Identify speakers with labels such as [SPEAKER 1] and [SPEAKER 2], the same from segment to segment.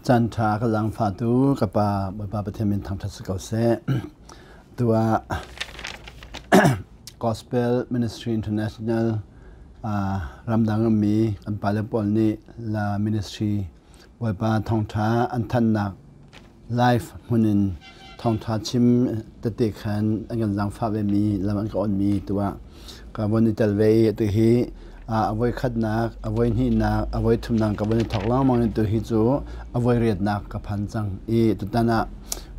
[SPEAKER 1] Caan ṭha ka zaangfahtu ka Pa Bawipa Pathian min thangṭhat si ko seh. Tu ah Gospel Ministry International ramdang ummi kan pale pawl nih la ministry Bawipa thawngṭha an thanhnak live hmun in thawngṭha chim tete khan an kan zaangfah vemi lam an ka onmi tu ah ka von i tel ve i atu hi a voi khatnak, a voi hnihnak, a voi thumnak ka von i thawk lengmang i tu hi cu a voi riatnak ka phan cang i tutan ah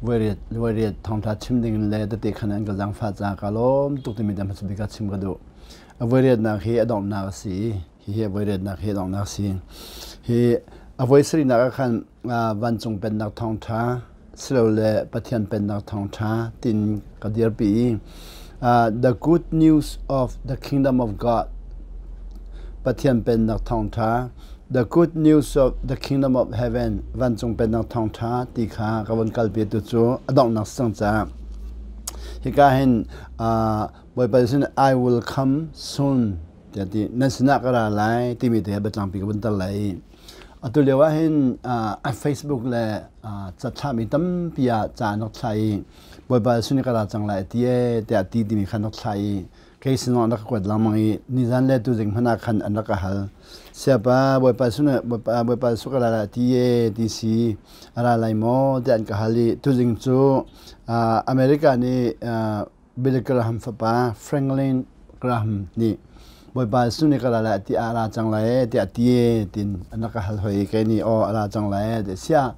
[SPEAKER 1] voi riat thawngṭha chim ding le tete khan an ka zaangfah caah ka lawm tuk timi te hmasa bik ah chim ka duh. A voi riatnak hi a donghnak a si i hihi a voi riatnak hi a donghnak a si. Hi a voi sarihnak ah khan vancung pennak thawngṭha silole Pathian pennak thawngṭha tin ka dirpi i the good news of the kingdom of God Pathian pennak thawngṭha the good news of the kingdom of heaven vancung pennak thawngṭha ti kha ka von kalpi tu cu a donghnak sang caah hika hin Bawipa sin I will come soon tiah ti nan sinah ka ra lai timi te biatlangpi ka vun tar lai Atu lio ahhin Facebook le cathlahmi tampi ah ca an rak thlah i Bawipa sin ka ra cang lai a ti ee tiah ti timi kha an rak thlah i kei sinah an rak ka kuat lengmang i nizan le tuzing hmanh ah khan an rak ka hal. Siapa Bawipa sin Bawipa su ka ra lai a ti ee ti si a ra lai maw tiah an ka hal i tuzing cu America nih Billy Graham fapa Franklin Graham nih Bawipa Jesuh nih ka ra lai ti a ra cang lai tiah ti tin an rak ka hal hoi kei nih aw a ra cang lai ti sia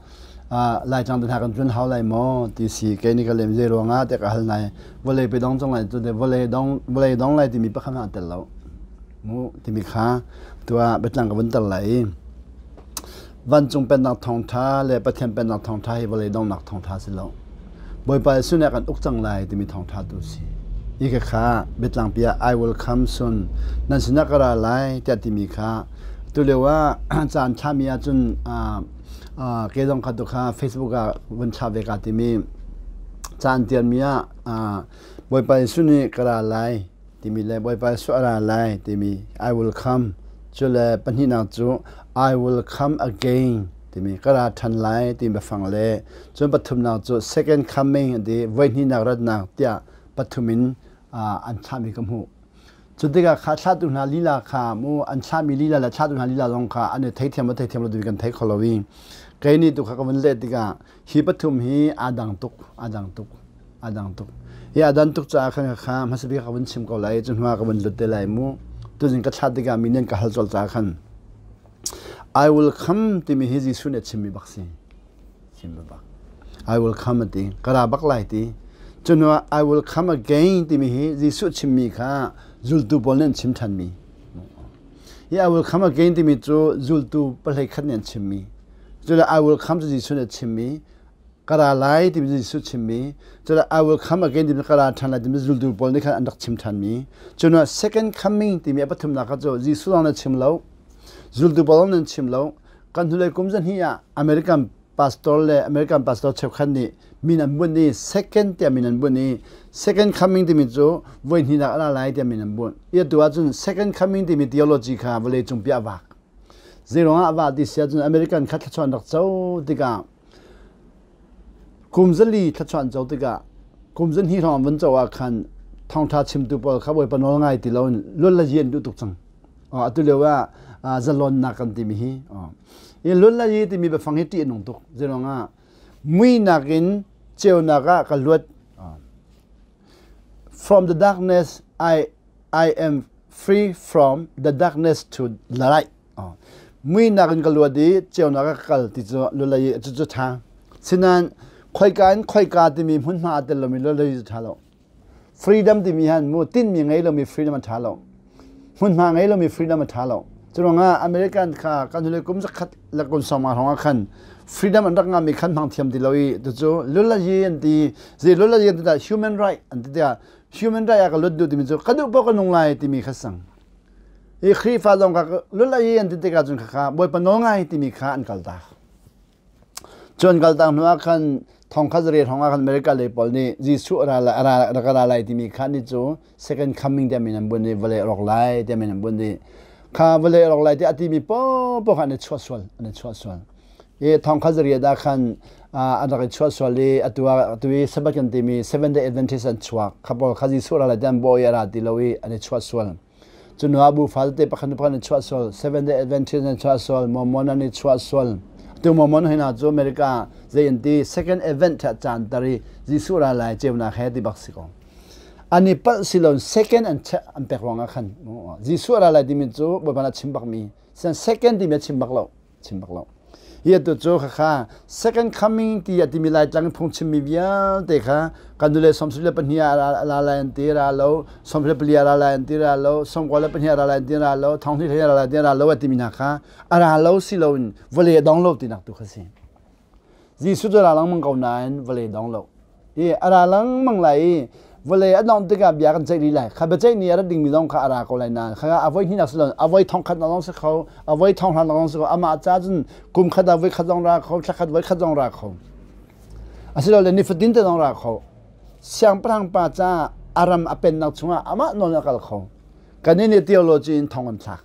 [SPEAKER 1] Laitlang te hna kan tlun hau lai maw ti si kei nih ka lem zei ruangah tiah ka hal nai vawlei pe dong cang lai tu vawlei dong vawlei dong lai timi pakhat hmanh tel lo mu timi kha tuah biatlang ka vun tar lai Vancung pennak thawngṭha le Pathian pennak thawngṭha hi vawlei donghnak thawngṭha si lo. Bawipa Jesuh nih a kan uk cang lai timi thawngṭha tu si. Hi ka kha biatlangpi ah I will come soon nan sinah ka ra lai tiah timi kha tulio ah caan thlami ahcun ke zong kha tu kha Facebook ah vun thla ve ka timi caan tianmi ah Bawipa Jesuh nih ka ra lai timi le Bawipa Jesuh a ra lai timi I will come cu le pahnihnak cu I will come again timi ka ra ṭhan lai timi biafang le cun pathumnak cu second coming an ti voihnihnak ratnak tiah pathum in an thlahmi ka hmuh. Cu tikah kha thlahtu hna lila kha mu an thlahmi lila le thlahtu hna lila zong kha an i theithiam lo theithiam lo timi kan thei kho lo i kei nih tu kha ka vun leh tikah hi pathum hi aa dang tuk aa dang tuk aa dang tuk hi aa dan tuk caah khan kha hmasa bik ka vun chim ko lai cu hnu ah ka vun lut te lai mu tuzing ka thlah tikah mi nih an ka hal colh caah khan I will come timi hi Jesuh nih a chimmi bak si chimmi bak I will come a ti ka ra bak lai ti cu hnu ah I will come again timi hi Jesuh chimmi kha zultu pawl nih an chim ṭhanmi hi I will come again timi cu zultu pahlei khat nih an chimmi Cule I will come cu Jesuh nih a chimmi ka ra lai timi Jesuh chimmi cule I will come again timi ka ra ṭhan lai timi zultu pawl nih khan an rak chim ṭhanmi cun second coming timi a pathumnak kha cu Jesuh lawng nih chim lo zultu pawl lawng nih chim lo kan hnulei kum zahnih ah American pastor le American pastor cheukhat nih min an bunh i second tiah min an bunh i second coming timi cu voi hnihnak a ra lai tiah min an bunh i atu ahcun second coming timi theology kha vawlei cung pi a vak Zeiruangah a vah ti si ahcun American kha thluachuah an rak co tikah kum zali thluachuah an co tikah kum zahnih hrawng an vun co ah khan thawngṭha chimtu pawl kha Bawipa nawl ngai ti loin luan le yi an duh tuk cang. Atu lio ah zalonnak kan timi hi i luan le yi timi biafang hi ṭih a nung tuk. Zeiruangah muihnak in ceunak ah ka luat. From the darkness I am free from the darkness to the light. Muihnak in ka luat i ceunak ah ka kal ti cu lulei cu cu ṭha. Sinain khoika in khoika timi hmunhma aa tel lomi lulei cu ṭha lo. Freedom timi han mu tinhmi ngei lomi freedom a ṭha lo. Hmunhma ngei lomi freedom a ṭha lo. Curuangah American kha kan hnulei kum zakhat le kum sawmnga hrawng ah khan freedom an rak ngahmi khan hmang thiam ti lo i tucu lulayi an ti zei lulayi an ti dah human right an ti tiah human right ah ka lut duh timi cu ka duh paoh ka nung lai timi kha sang i Khrihfa zong kha lulayi an ti tikah cun kha Bawipa nawl ngai timi kha an kaltak cu an kaltak hnu ah khan thong kha zare hrawng ah khan America lei pawl nih Jesuh ra ra ra ra lai timi kha ni cu second coming tiah min an bunh i vawlei rawk lai tiah min an bunh i kha vawlei rawk lai tiah a timi paohpaoh kha an i chuah sual an i chuah sual. I thong khat zariat ah khan an rak i chuah sual i atu ah atu i Sabbath kan timi Seventh Day Adventist an chuak. Kha pawl kha Jesuh ra lai ti an bawh i a ra ti lo i an i chuah sual. Cu hnu ah bu falte pakhat pakhat an i chuah sual. Seventh Day Adventist an chuah sual. Mormon an i chuah sual. Atu Mormon hoi hna cu America zei an ti Second Advent he caan tar i Jesuh ra lai ceunak he ti bak si ko. An i palh si lo second an check an pek ruangah khan Jesuh ra lai timi cu Bawipa nih a chim bakmi second timi a chim bak lo. Chim bak lo. Hi atu cu khakha second coming ti a timi Laitlang phung chimmi vialte kha kan nule 74 ah ra lai an ti ra lo, 94 ah ra lai an ti ra lo, 92 ah ra lai an ti ra lo, thong hnih ra lai an ti ra lo a timi hna kha a ra lo si loin vawlei a dong lo tinak tu kha si. Jesuh cu a ra lengmang ko nain vawlei dong lo. I a ra lengmang lai i vawlei a dongh tikah bia kan ceih rih lai. Kha biaceih ni a rat dingmi zong kha a ra ko lai nain kha a voi hnihnak si lo a voi thong khat zong si kho, a voi thong hran zong si kho. Amah ca cun kum khat ah voi khat zong ra kho, thla khat voi khat zong ra kho. Asilole nifatin te zong ra kho. Siangpahrang pa ca a ram a pennak chungah amah nawl a kal kho. Kan nih theology in thong an thlak.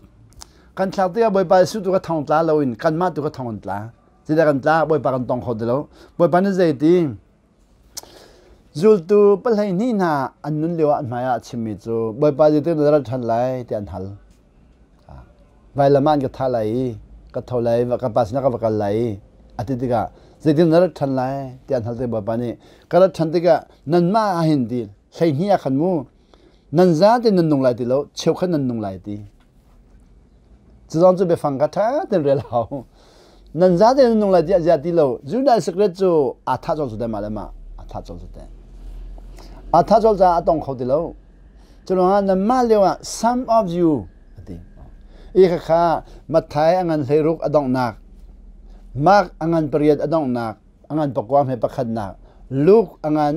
[SPEAKER 1] Kan thlak tikah Bawipa Jesuh tu kha thong tla loin kanmah tu kha thong an tla. Zeidah kan tla Bawipa kan tong kho ti lo. Bawipa nih zei ti zultu pahlei hnih hna an nun lio ah an hmai ah a chimmi cu Bawipa zeitin na rat ṭhan lai tiah an hal. Vailam ah an ka thah lai i ka tho lai ka pa sinah ka va kal lai i a ti tikah zeitin na rat ṭhan lai tiah an hal tik Bawipa nih ka rat ṭhan tikah nanmah ah hin ti 12 ah khan mu nan zate nan nung lai ti lo cheukhat nan nung lai ti. Cuzong cu biafang kha ṭha tein rel hau. Nan zate nan nung lai tiah ziah ti lo. Judah Iscariot cu aa thah colh cu te mah le mah aa thah colh cu te. Aa thah colh caah a tong kho ti lo. Cu ruangah nanmah lio ah some of you a ti. I khakha Matthai a ngan 16 a donghnak, Mark a ngan 8 a donghnak, a ngan pakua hme pakhatnak, Luke a ngan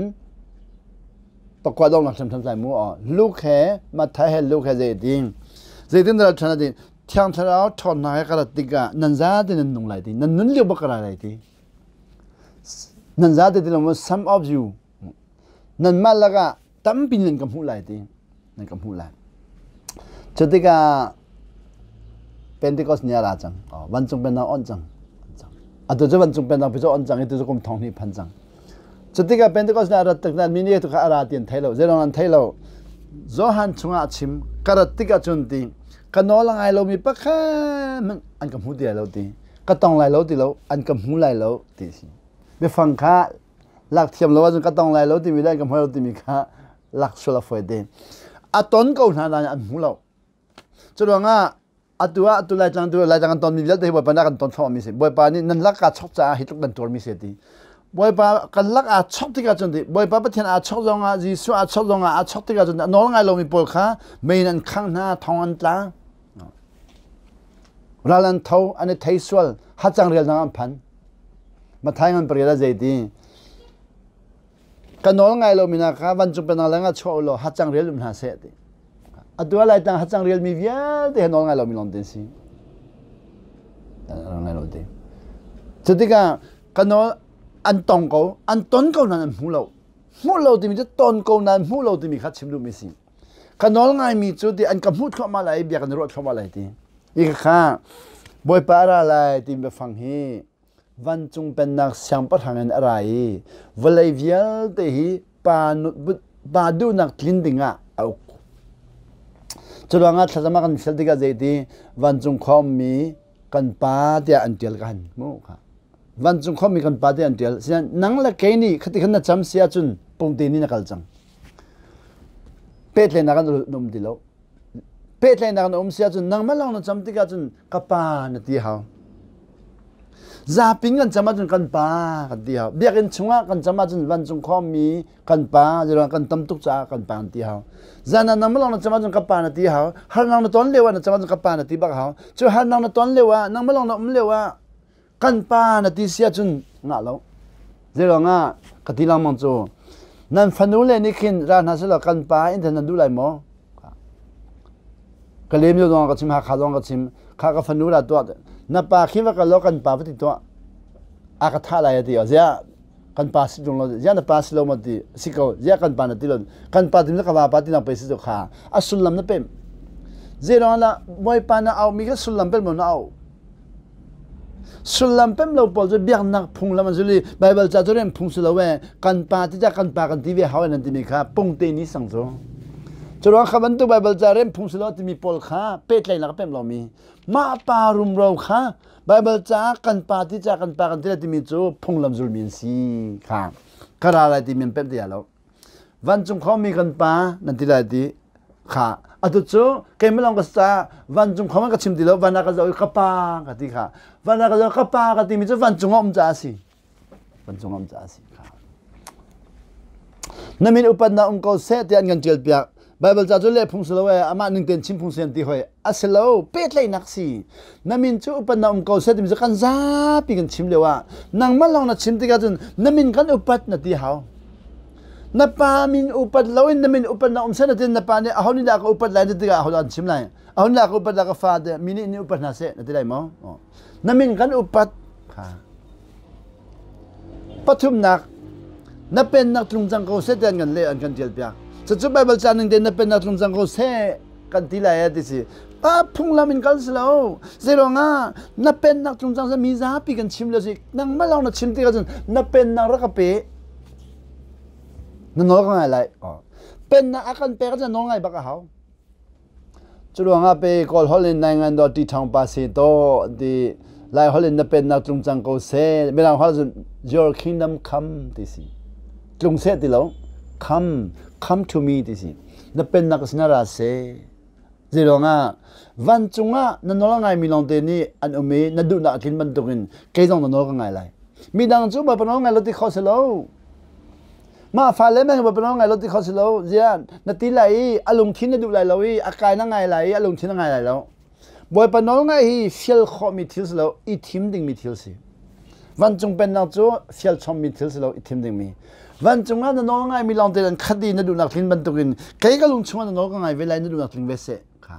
[SPEAKER 1] pakua donghnak hrimhrim lai mu aw Luke he Matthai he Luke he zei ti zeitin dah ṭhan ti Thiang Thlarau ṭhawnnak he ka rat tikah nan zate nan nung lai ti nan nun lio bak ka ra lai ti nan zate ti lo some of you nanmah lakah tampi nan ka hmuh lai ti nan ka hmuh lai cu tikah Pentecost ni a ra cang vancung pennak on cang atu cu vancung pennak pi cu on cang i tu cu kum thong hnih phan cang cu tikah Pentecost ni a rat tik mi nih tu kha a ra ti an thei lo zeilong an thei lo Johan chungah a chim ka rat tikah cun ti ka nawl a ngai lomi pakhat hmanh an ka hmu ti lai lo ti ka tong lai lo ti lo an ka hmu lai lo ti si biafang kha lak thiam lo ahcun ka tong lai lo timi le an ka hmu lo timi kha lak sual a fawi te a ton ko hna nain an hmu lo cu ruangah atu ah atu Laitlang tu Laitlang kan tonmi vialte hi Bawipa nih kan ton thluahmah mi si Bawipa nih nan lak aa chok caah hi tluk nan tuarmi si ti Bawipa kan lak aa chok tikah cun ti Bawipa Pathian aa chok zong ah Jesuh aa chok zong ah aa chok tikah cun a nawl ngai lomi pawl kha mei in an khangh hna thong an tla ral an tho an i thei sual hacang rial an phan Mathai ngan pariat ah zei ti Ka nawl ngai lomi hna kha vancung pennak lengah chuah u law hacang rial um hna seh ti. Atu ah Laitlang hacang rialmi vialte he nawl ngai lomi lawng te an si. Nawl ngai lo te. Cu tikah ka nawl an tong ko, an ton ko nain an hmu lo. Hmuh lo timi cu ton ko nain hmuh lo timi kha chim duhmi si. Ka nawl ngaimi cu ti an ka hmuh thluahmah lai i bia kan i ruah thluahmah lai ti. I kha Bawipa a ra lai timi biafang hi Vancung pennak siangpahrang in a ra i vawlei vialte hi pa, pa duhnak tlin dingah a uk. Cu ruangah thlacam ah kan fial tikah zeiti vancung khua ummi kan pa tiah an ṭial ka han hmuh kha. Vancung khua ummi kan pa tiah an ṭial. Sinain nang le kei nih khati khan na cam si ahcun pungte nih na kal cang. Pehtlaihnak an um ti lo. Pehtlaihnak na um si ahcun nangmah lawng na cam tikah cun ka pa na ti hau. Zapin kan cam ahcun kan pa kan ti hau. Biakinn chungah kan cam ahcun vancung khuami kan pa zeiruang kan tam tuk caah kan pa kan ti hau. Zan ah nangmah lawng na cam ahcun ka pa na ti hau. Harnak na ton lio ah na cam ahcun ka pa na ti bak hau. Cu harnak na ton lio ah nangmah lawng na um lio ah kan pa na ti si ahcun ngah lo. Zeiruang ah ka ti lengmang cu nan fanu le nih khin ra hna selaw kan pa in nan duh lai maw? Ka lem lio zong ka chim, Hakha zong ka chim. Kha ka fanu la tuah. Na pa khi va kal law kan pa va ti tuah. A ka thah lai a ti. Ziah kan pa si tung lo. Ziah na pa si lo ma ti. Si ko. Ziah kan pa na ti lo. Kan pa ti na ka va pa ti nang pe si to kha. A sullam na pem. Zeiruang lah Bawipa na au mi kha sullam pel mo na au. Sullam pem lo pawl cu biaknak phunglam an zul i Baibal ca cu rem phung si lo e kan pa ti kan pa kan ti ve hau nan timi kha pungte ni sang cu. Cu ruang kha bantuk Baibal ca rem phung si lo timi pawl kha pehtlaihnak a pem lomi mah pa rumro kha Baibal ca kan pa ti ca kan pa kan ti timi cu phunglam zulmi an si kha ka ra lai timi an pemh ti lo. Vancung khuami kan pa nan ti lai ti kha atu cu keimah lawng ka si caah vancung khua ka chim ti lo van ah ka zoh i ka pa ka ti kha van ah ka zoh ka pa ka timi cu vancung a um caah a si vancung a um caah a si kha na min upatnak um ko seh tiah an kan ṭial piak Baibal ca cu leh phung si lo ee amah ning tein chim phung si an ti hoi a si lo pehtlaihnak si na min cu upat na um ko seh timi cu kan zapi kan chim lio ah nangmah lawng na chim tikah cun na min kan upat na ti hau na pa min upat loin na min upat na um seh na tin na pa nih aho nih dah ka upat lai na tikah aho dah an chim lai aho nih dah ka upat lai ka fa te mi nih nih upat hna seh na ti lai maw na min kan upat kha Pathumnak, na pennak tlung cang ko seh tiah an kan leh an kan ṭial piak. Cucu Baibal ca ning tein na pennak tlung cang ko seh kan ti lai ti si. Pa phunglam in kal si lo. Zeiruangah na pennak tlung cang seh mi zapi kan chim le si. Nangmah lawng na chim tikah cun na pennak rak ka pe. Na nawl ka ngai lai. Pennak a kan pek cun nawl ngai bak a hau. Curuangah pe Kawl holh in nai ngan daw ti ṭhawng pa se taw an ti. Lai holh in na pennak tlung cang ko seh. Mirang holh cun your kingdom come ti si. Tlung seh ti lo. Come, come to me ti si. Na pennak sin ra seh. Zeiruangah vancung ah na nawl a ngaimi lawngte nih an um i na duhnak a tlin bantukin kei zong na nawl ka ngai lai. Midang cu Bawipa nawl ngai lo ti kho si lo. Mah fale meng va ngai lo ti kho si lo. Zian na ti lai i a lungthin na duh lai lo i a kai na ngai lai i a lungthin na ngai lai lo. Bawipa nawl ngai hi fial khawhmi thil si lo, i thim dingmi thil si. Vancung pennak cu fial chommi thil si lo, i thim dingmi. Vancung ah na nawl ngaimi lawng te an khat i na duhnak tlin bantukin kei ka lung chungah na nawl ka ngai ve lai na duhnak tling ve seh. Kha.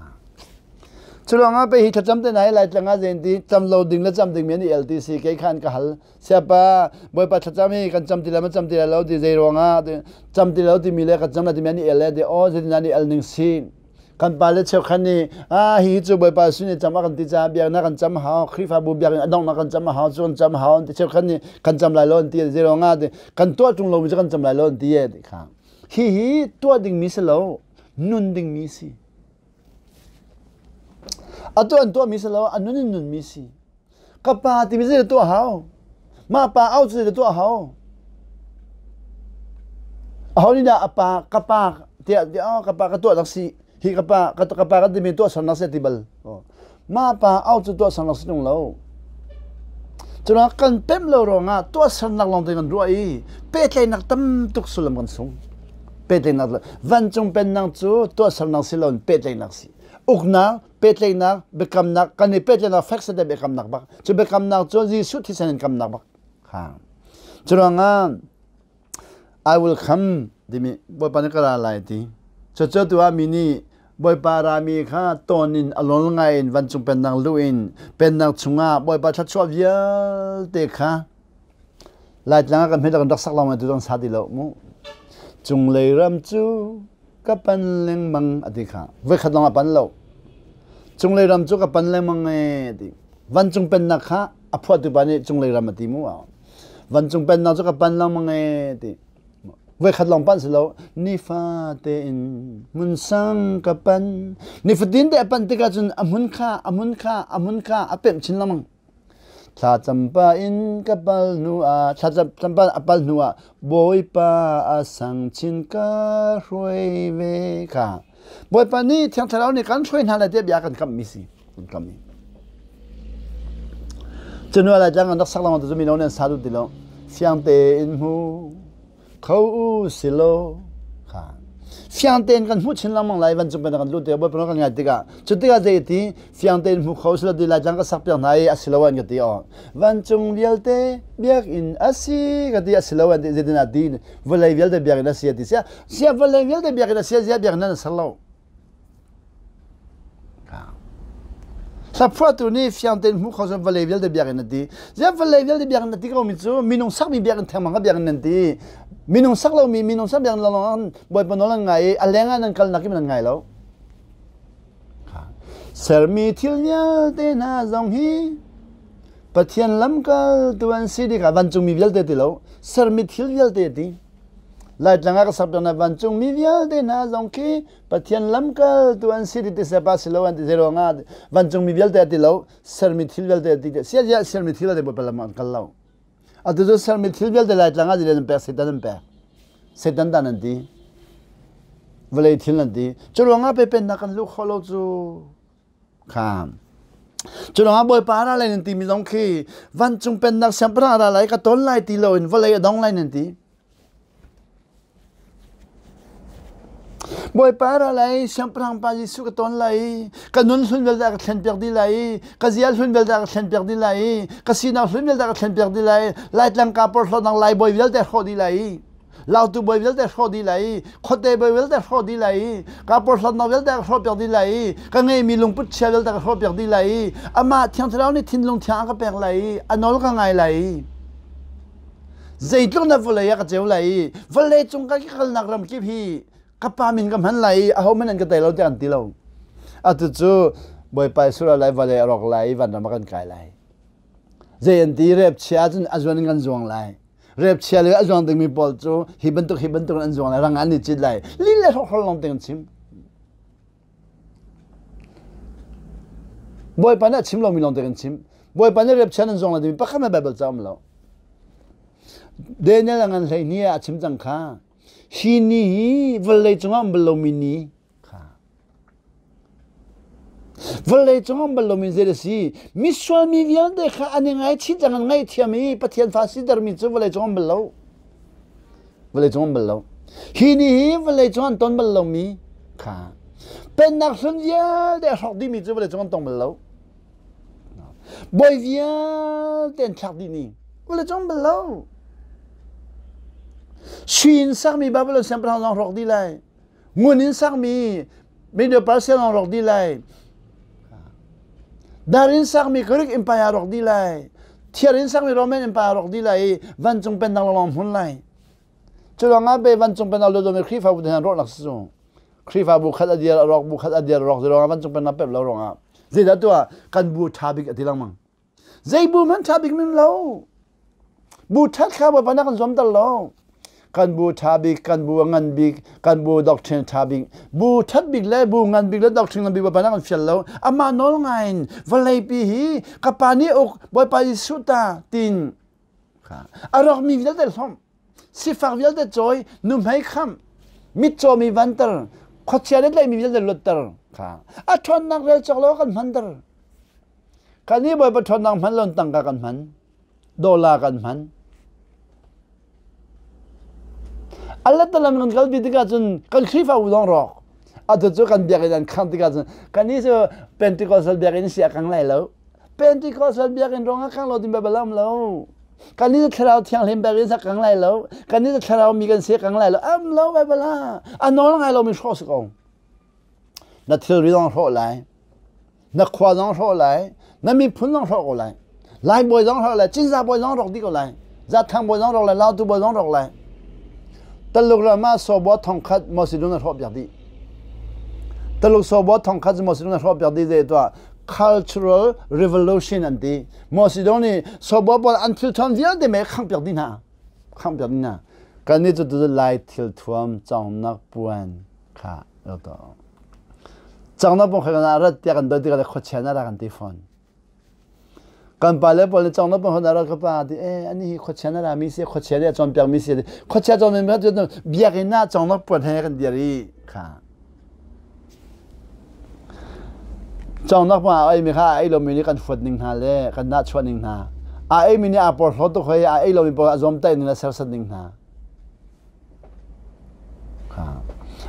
[SPEAKER 1] Cu ruangah pei hi thlacam te nai lai tlang ah zein ti cam lo ding le cam ding mi an i el ti si kei khan ka hal siapa bawipa thlacam hi kan cam ti lai ma cam ti lai lo ti zei ruangah cam ti lo timi le kan cam lai timi an i el le ti aw zeitin an i el ning si kan pa le cheukhat nih ah hi cu bawipa sin i cam a kan ti caah biaknak kan cam hau khrihfabu biakinn a donghnak kan cam hau cu kan cam hau an ti cheukhat nih kan cam lai lo an ti zei ruangah ti kan tuah ṭung lomi cu kan cam lai lo an ti e ti kha hi hi tuah dingmi si lo nun dingmi si Atu an tuahmi si lo, a nun in nunmi si. Ka pa timi zei tuah hau? Mah pa au cu zei tuah hau? Aho nih dah a pa ka pa tiah tiah oh, ka pa ka tuah nak si hi ka pa ka, ka pa ka timi tuah sang nak si ti bal. Oh. Mah pa au cu tuah sang nak si tung lo. Cuna kan pem lo ruangah tuah sernak lawng te kan ruah i pehtlaihnak tam tuk sullam kan sung. Pehtlaihnak vancung pennak cu tuahsernak si loin pehtlaihnak si. Uknak, pehtlaihnak, biakamnak, kan i pehtlaihnak fek sete biakamnak bak. Cu biakamnak cu Jesuh thisen in kamnak bak. Ha. Cu ruangah I will come timi Bawipa nih ka ra lai ti. Cucu tu ah mi nih Bawipa rami kha tawn in a lawl ngai in vancung pennak luh in pennak chungah Bawipa thluachuah vialte kha Laitlang ah kan hmet kan rak sak lawng tu zong sa ti lo mu. Cunglei ram cu ka pan lengmang a ti kha. Voikhat lawng a pan lo. Cunglei ram cu ka pan lengmang e ti. Vancung pennak kha a phuahtu pa nih cunglei ram a ti mu. Vancung pennak cu ka pan lengmang e ti. Voikhat lawng pan si lo. Nifa tein hmun sang ka pan. Nifatin te a pan tikah cun a hmun kha a hmun kha a hmun kha a pemh chin lengmang. Thlacam pah in ka pal hnu ah thlacam pah a pal hnu ah Bawipa a sang chin ka hruai ve kha. Bawipa nih Thiang Thlarau nih kan hruai hna lai tiah bia kan kamhmi si. Kan kamhmi. Cunu lai tlang an rak sak lengmang tu mino nih an sa duh ti lo. Fiang tein hmu. Kho u silaw kha fiang tein kan hmuh chin lengmang lai vancung pen kan lut tikah Bawipa kan ngai tikah cu tikah zei ti fiang tein hmu kho sila ti lai tlang ka sak piak hna i a si lo an ka ti aw vancung vialte biakinn a si ka ti a si lo an ti zeitin ah ti vawlei vialte biakinn a si a ti sia sia vawlei vialte biakinn a si zia biakinn nan ser lo Hlaphuahtu nih fiang tein hmuh kho vawlei vialte biakinn a ti. Ziah vawlei vialte biakinn a ti komi cu minung sakmi biakinn thengmang kha biakinn nan ti. Minung sak lomi minung sak biakinn lawng Bawipa nawl an ngai i a leng ah nan kalnak in nan ngai lo. Sermi thil vialte hna zong hi Pathian lamkaltu an si tikah vancungmi vialte ti lo, sermi thil vialte ti. Laitlang ah ka sak na vancungmi vialte hna zong khi Pathian lamkaltu an si ti ti sepa si lo an ti zei ruangah vancungmi vialte ti lo, sermi thil vialte ti sia sia sermi thil vialte Bawipa lam ah an kal lo. Atu cu sermi thil vialte Laitlang ah an pek Satan an pek. Satan dan an ti. Vawlei thil an ti. Cu ruangah pe pennak kan luh khawh lo cu. Kha. Cu ruangah Bawipa ra lai nan timi zong khi vancung pennak siangpahrang ra lai ka ton lai ti loin vawlei a dong lai nan ti. Bawipa ra lai, Siangpahrang pa Jesuh ka ton lai, ka nun hlun vialte a ka thlenpiak dih lai, ka zia hlun vialte a ka thlenpiak dih lai, ka sinak hlun vialte a ka thlenpiak dih lai, Laitlang ka porhlawtnak Lai bawi vialte hrawh dih lai, Lautu bawi vialte hrawh dih lai, khuate bawi vialte hrawh dih lai, ka porhlawtnak vialte a ka hrawhpiak dih lai, ka ngeimi lungput chia vialte a ka hrawhpiak dih lai, amah Thiang Thlarau nih thinlung thiang a ka pek lai, a nawl ka ngai lai. Zeitluk na vawlei ah ka ceu lai i vawlei cung ka kalnak ram kip hi ka pa min ka hman lai i ahohmanh an ka tei lo tiah an ti lo. Atu cu Bawipa sura lai vawlei a rawk lai i vanram ah kan kai lai. Zei an ti rep chia ahcun a zuan in kan zuang lai. Rep chia le a zuang dingmi pawl cu hi bantuk hi bantuk in an zuang lai rang an i cit lai. Lih le hrokhrawl lawng te an chim. Bawipa nih a chim lomi lawng te kan chim. Bawipa nih repchian an zuang lai timi pakhat hmanh Baibal ca um lo. Daniel a ngan 12 ah a chim cang kha. Hi ni hi vawlei cungah um bal lomi ni kha. Vawlei cungah um bal lomi zei a si? Misual mi vialte kha an i ngaichih cang an ngaihthiam i Pathian fa sitermi cu vawlei cung um bal lo. Vawlei cung um bal lo. Hi ni hi vawlei cung an ton bal lomi kha pennak hlun vialte a hrawk dihmi cu vawlei cung an tong bal lo. Bawi vialte an thlak dih ni vawlei cung bal lo. Sui in sakmi Babylon siangpahrang zong hrawk dih lai. Ngun in sakmi Medo Persia zong rawk dih lai. Dar in sakmi Greek Empire rawk dih lai. Thiar in sakmi Roman Empire rawk dih lai i vancung pennak lawng hmun lai. Cu ruangah be vancung pennak luat lomi Khrihfabu te hna rawhnak si cu. Khrihfabu khat a dir a rawk, bu khat a dir a rawk, ruangah vancung pennak pep lo ruangah zeidah tuah kan bu ṭha bik a ti lengmang. Zei bu hmanh ṭha bik min lo. Bu ṭhat kha Bawipa nih a kan zuamter lo. Kan bu ṭha bik, kan bu a ngan bik, kan bu doctrine ṭha bik. Bu ṭhat bik le bu ngan bik le doctrine ngan bik Bawipa nih a kan fial lo. Amah nawl ngai in vawleipi hi ka pa nih uk, Bawipa Jesuh ta tiin a rawkmi vialte hlawmh, sifak vialte cawi, nuhmei khamh, mitcaw mi vanter, khuachia le tlaihmi vialte luatter kha a ṭhawnnak rel cawk lo kan hmanter. Kan i Bawipa ṭhawnnak hman lo tangka kan hman, dollar kan hman. A letalam kan kalpi tikah cun kan Khrihfabu zong rawk. Atu cu kan biakinn an khangh tikah cun kan i cu Pentecostal biakinn si a kang lai lo. Pentecostal biakinn ruangah kang lo ding Baibal a um lo. Kan i thlarau thianghlim biakinn sa kang lai lo. Kan i thlarau mi kan si kang lai lo. Am lo Baibal ah. A nawl ngai lomi hrawh si ko. Na thilri zong hrawh lai. Na khua zong hrawh lai. Na miphun zong hrawh ko lai. Lai bawi zong hrawh lai. Cinzah bawi zong rawk dih ko lai. Zathang bawi zong rawk lai. Lautu bawi zong rawk lai. Taluk ram ah sawbua thongkhat Mawsidung na hrawh piak dih. Taluk sawbua thongkhat cu Mawsidung na hrawh piak dih zei tuah cultural revolution an ti. Mawsidung nih sawbua pawl an thil thuam vialte me khangh piak dih hna. Khangh piak dih hna. Kan nih cu tu Lai thil thuam cawngnak puan kha lo to. Cawngnak puan kha kan rat tiah kan doi tikah le khuachia na ra kan ti fawn. Kan pale pawl nih cawngnak puan kha ka pa ti e ani hi khuachia na ra mi si khuachia nih a cawnpiak mi si khuachia cawn mi cu biakinn ah cawngnak puan he kan dir i kha cawngnak puan a ei mi kha a ei lomi nih kan huat ning hna le kan nahchuah ning hna a ei mi nih aa porhlaw tuk hoi a ei lomi pawl a zawmtaih ning le sersiam ning hna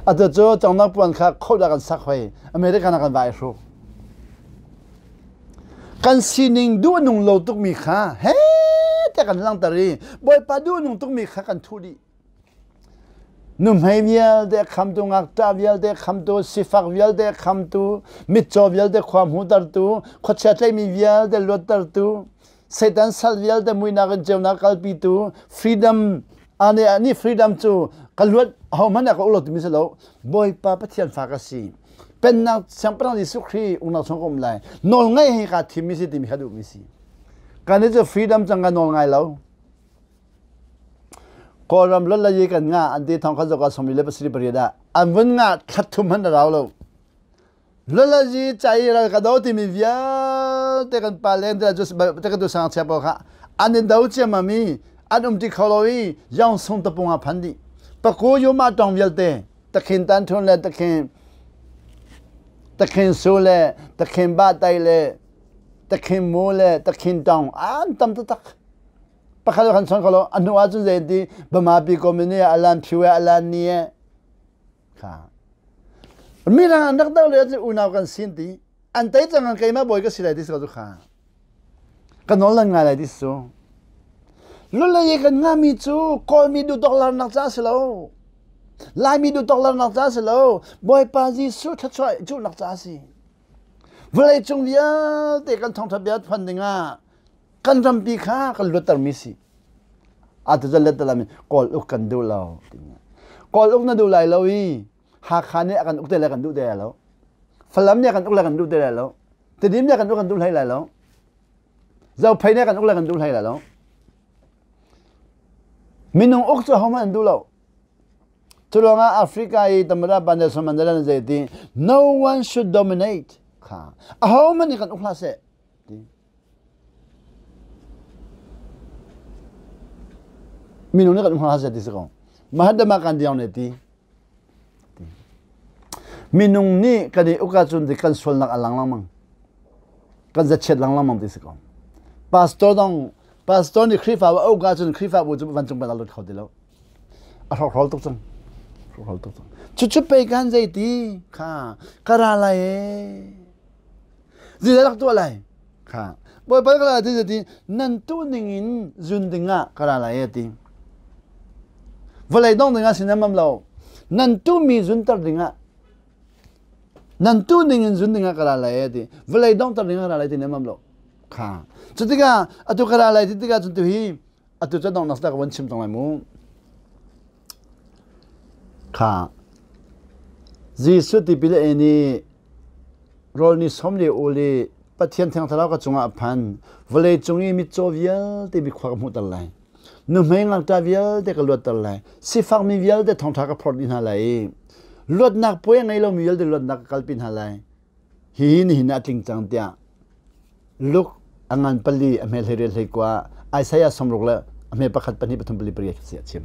[SPEAKER 1] Atu cu congnak puan kha khodah kan sak hoi American ah kan va i hruk. Kan sining duh nung lo tukmi kha he tiah kan langhter i Bawipa duh nung tukmi kha kan thuh dih. Nuhmei vialte khamtu, ngakṭah vialte khamtu, sifak vialte khamtu, mitcaw vialte khua hmutertu, khuachia tlaihmi vialte luattertu, Satan sal vialte muinak in ceunak kalpitu freedom ane ani freedom cu ka luat ahohmanh ah ka ulo timi si lo Bawipa Pathian fa ka si pennak siangpahrang Jesuh Khrih ungnak chung ka um lai nawl ngai hi ka thimmi si timi kha duhmi si. Kan i cu freedom cang kan nawl ngai lo. Kawlram lolayi kan ngah an ti thong kha zoka somli le pasarih pariat ah an vun ngah thlat thum han rau lo. Lolayi cai ral ka do timi vialte kan pa len te cu te ka tu sang chia pawl kha an in do ciam mi an um ti kho lo i yong sung tapung ah phan dih. Paku yuma tong vialte takhin tan thun le takhin takhin su le takhin ba tai le takhin mu le takhin tong an tam taktak. Pakhat kan chon kholo a hnu ahcun zei ti Bama pi komini alan phiwe alan ni e kha mirang an rak do le cu unau kan sin ti an tei cang an keimah bawi ka si lai ti so cu kha ka nawl lan ngai lai ti su lulei kan ngami cu kawlmi duh tok lar nak ca si lo laimi duh tok lar nak ca si lo bawipa Jesuh thluachuah cuh nak ca si vawlei cung vialte kan thawngtha bia phuan dingah kan rampi kha kan luattermi si. Atu cu let mi Kawl uk kan duh lo. Kawl uk na duh lai lo i Hakha nih a kan uk te lai kan duh te lai lo. Falam nih a kan uk lai kan duh te lai lo. Tedim nih a kan uk kan duh hlei lai lo. Zophei nih a kan uk lai kan duh hlei lai lo. Minung uk cu hohmanh an duh lo. Cu ruangah Africa i Tamara pa Nelson Mandela nih zei ti no one should dominate kha ahohmanh nih kan uk hlah seh ti. Minung nih kan um hlah ti si ko. Mahatma Gandhi nih ti. Minung nih kan i uk ahcun kan sualnak a lang lengmang. Kan zachiat lang lengmang ti si ko. Pastor dong pastor nih Khrihfa a uk ahcun Khrihfabu cu vancung bal a lut kho ti lo. A hrokhrawl tuk cang. Hrokhrawl tuk cang. Cucu pei kan zei ti kha ka ra lai ee. Zeidah rak tuah lai? Kha. Bawipa ka ra ti ti nan tu ning in zun ding ah ka ra lai ti. Vawlei dong ding ah sin mam lo. Nan tu mi zunter ding ah nan tu ning in zun ding ah ka ra lai ti. Vawlei dong ter ding ah ka ra lai ti nan mam lo. Kha. Cu tikah atu ka ra lai ti tikah cun tu hi atu cu dong nak ka von chim tong lai mu. Kha. Jesuh tipil a in i rawl ni som le ul i Pathian Thiang Thlarau ka cungah a phan. Vawlei cung i mitcaw vialte mikhua ka hmuhter lai. Nuhmei ngakṭah vialte ka luatter lai. Sifakmi vialte thawngṭha ka phorh dih hna lai i luatnak puai a ngei lomi vialte luatnak ka kalpi hna lai. Hihi nihin ah a tling cang tiah Luke a ngan pali a hme hlei riat hlei kua Isaiah 60 le a hme pakhat pahnih pathum pali pariat si a chim.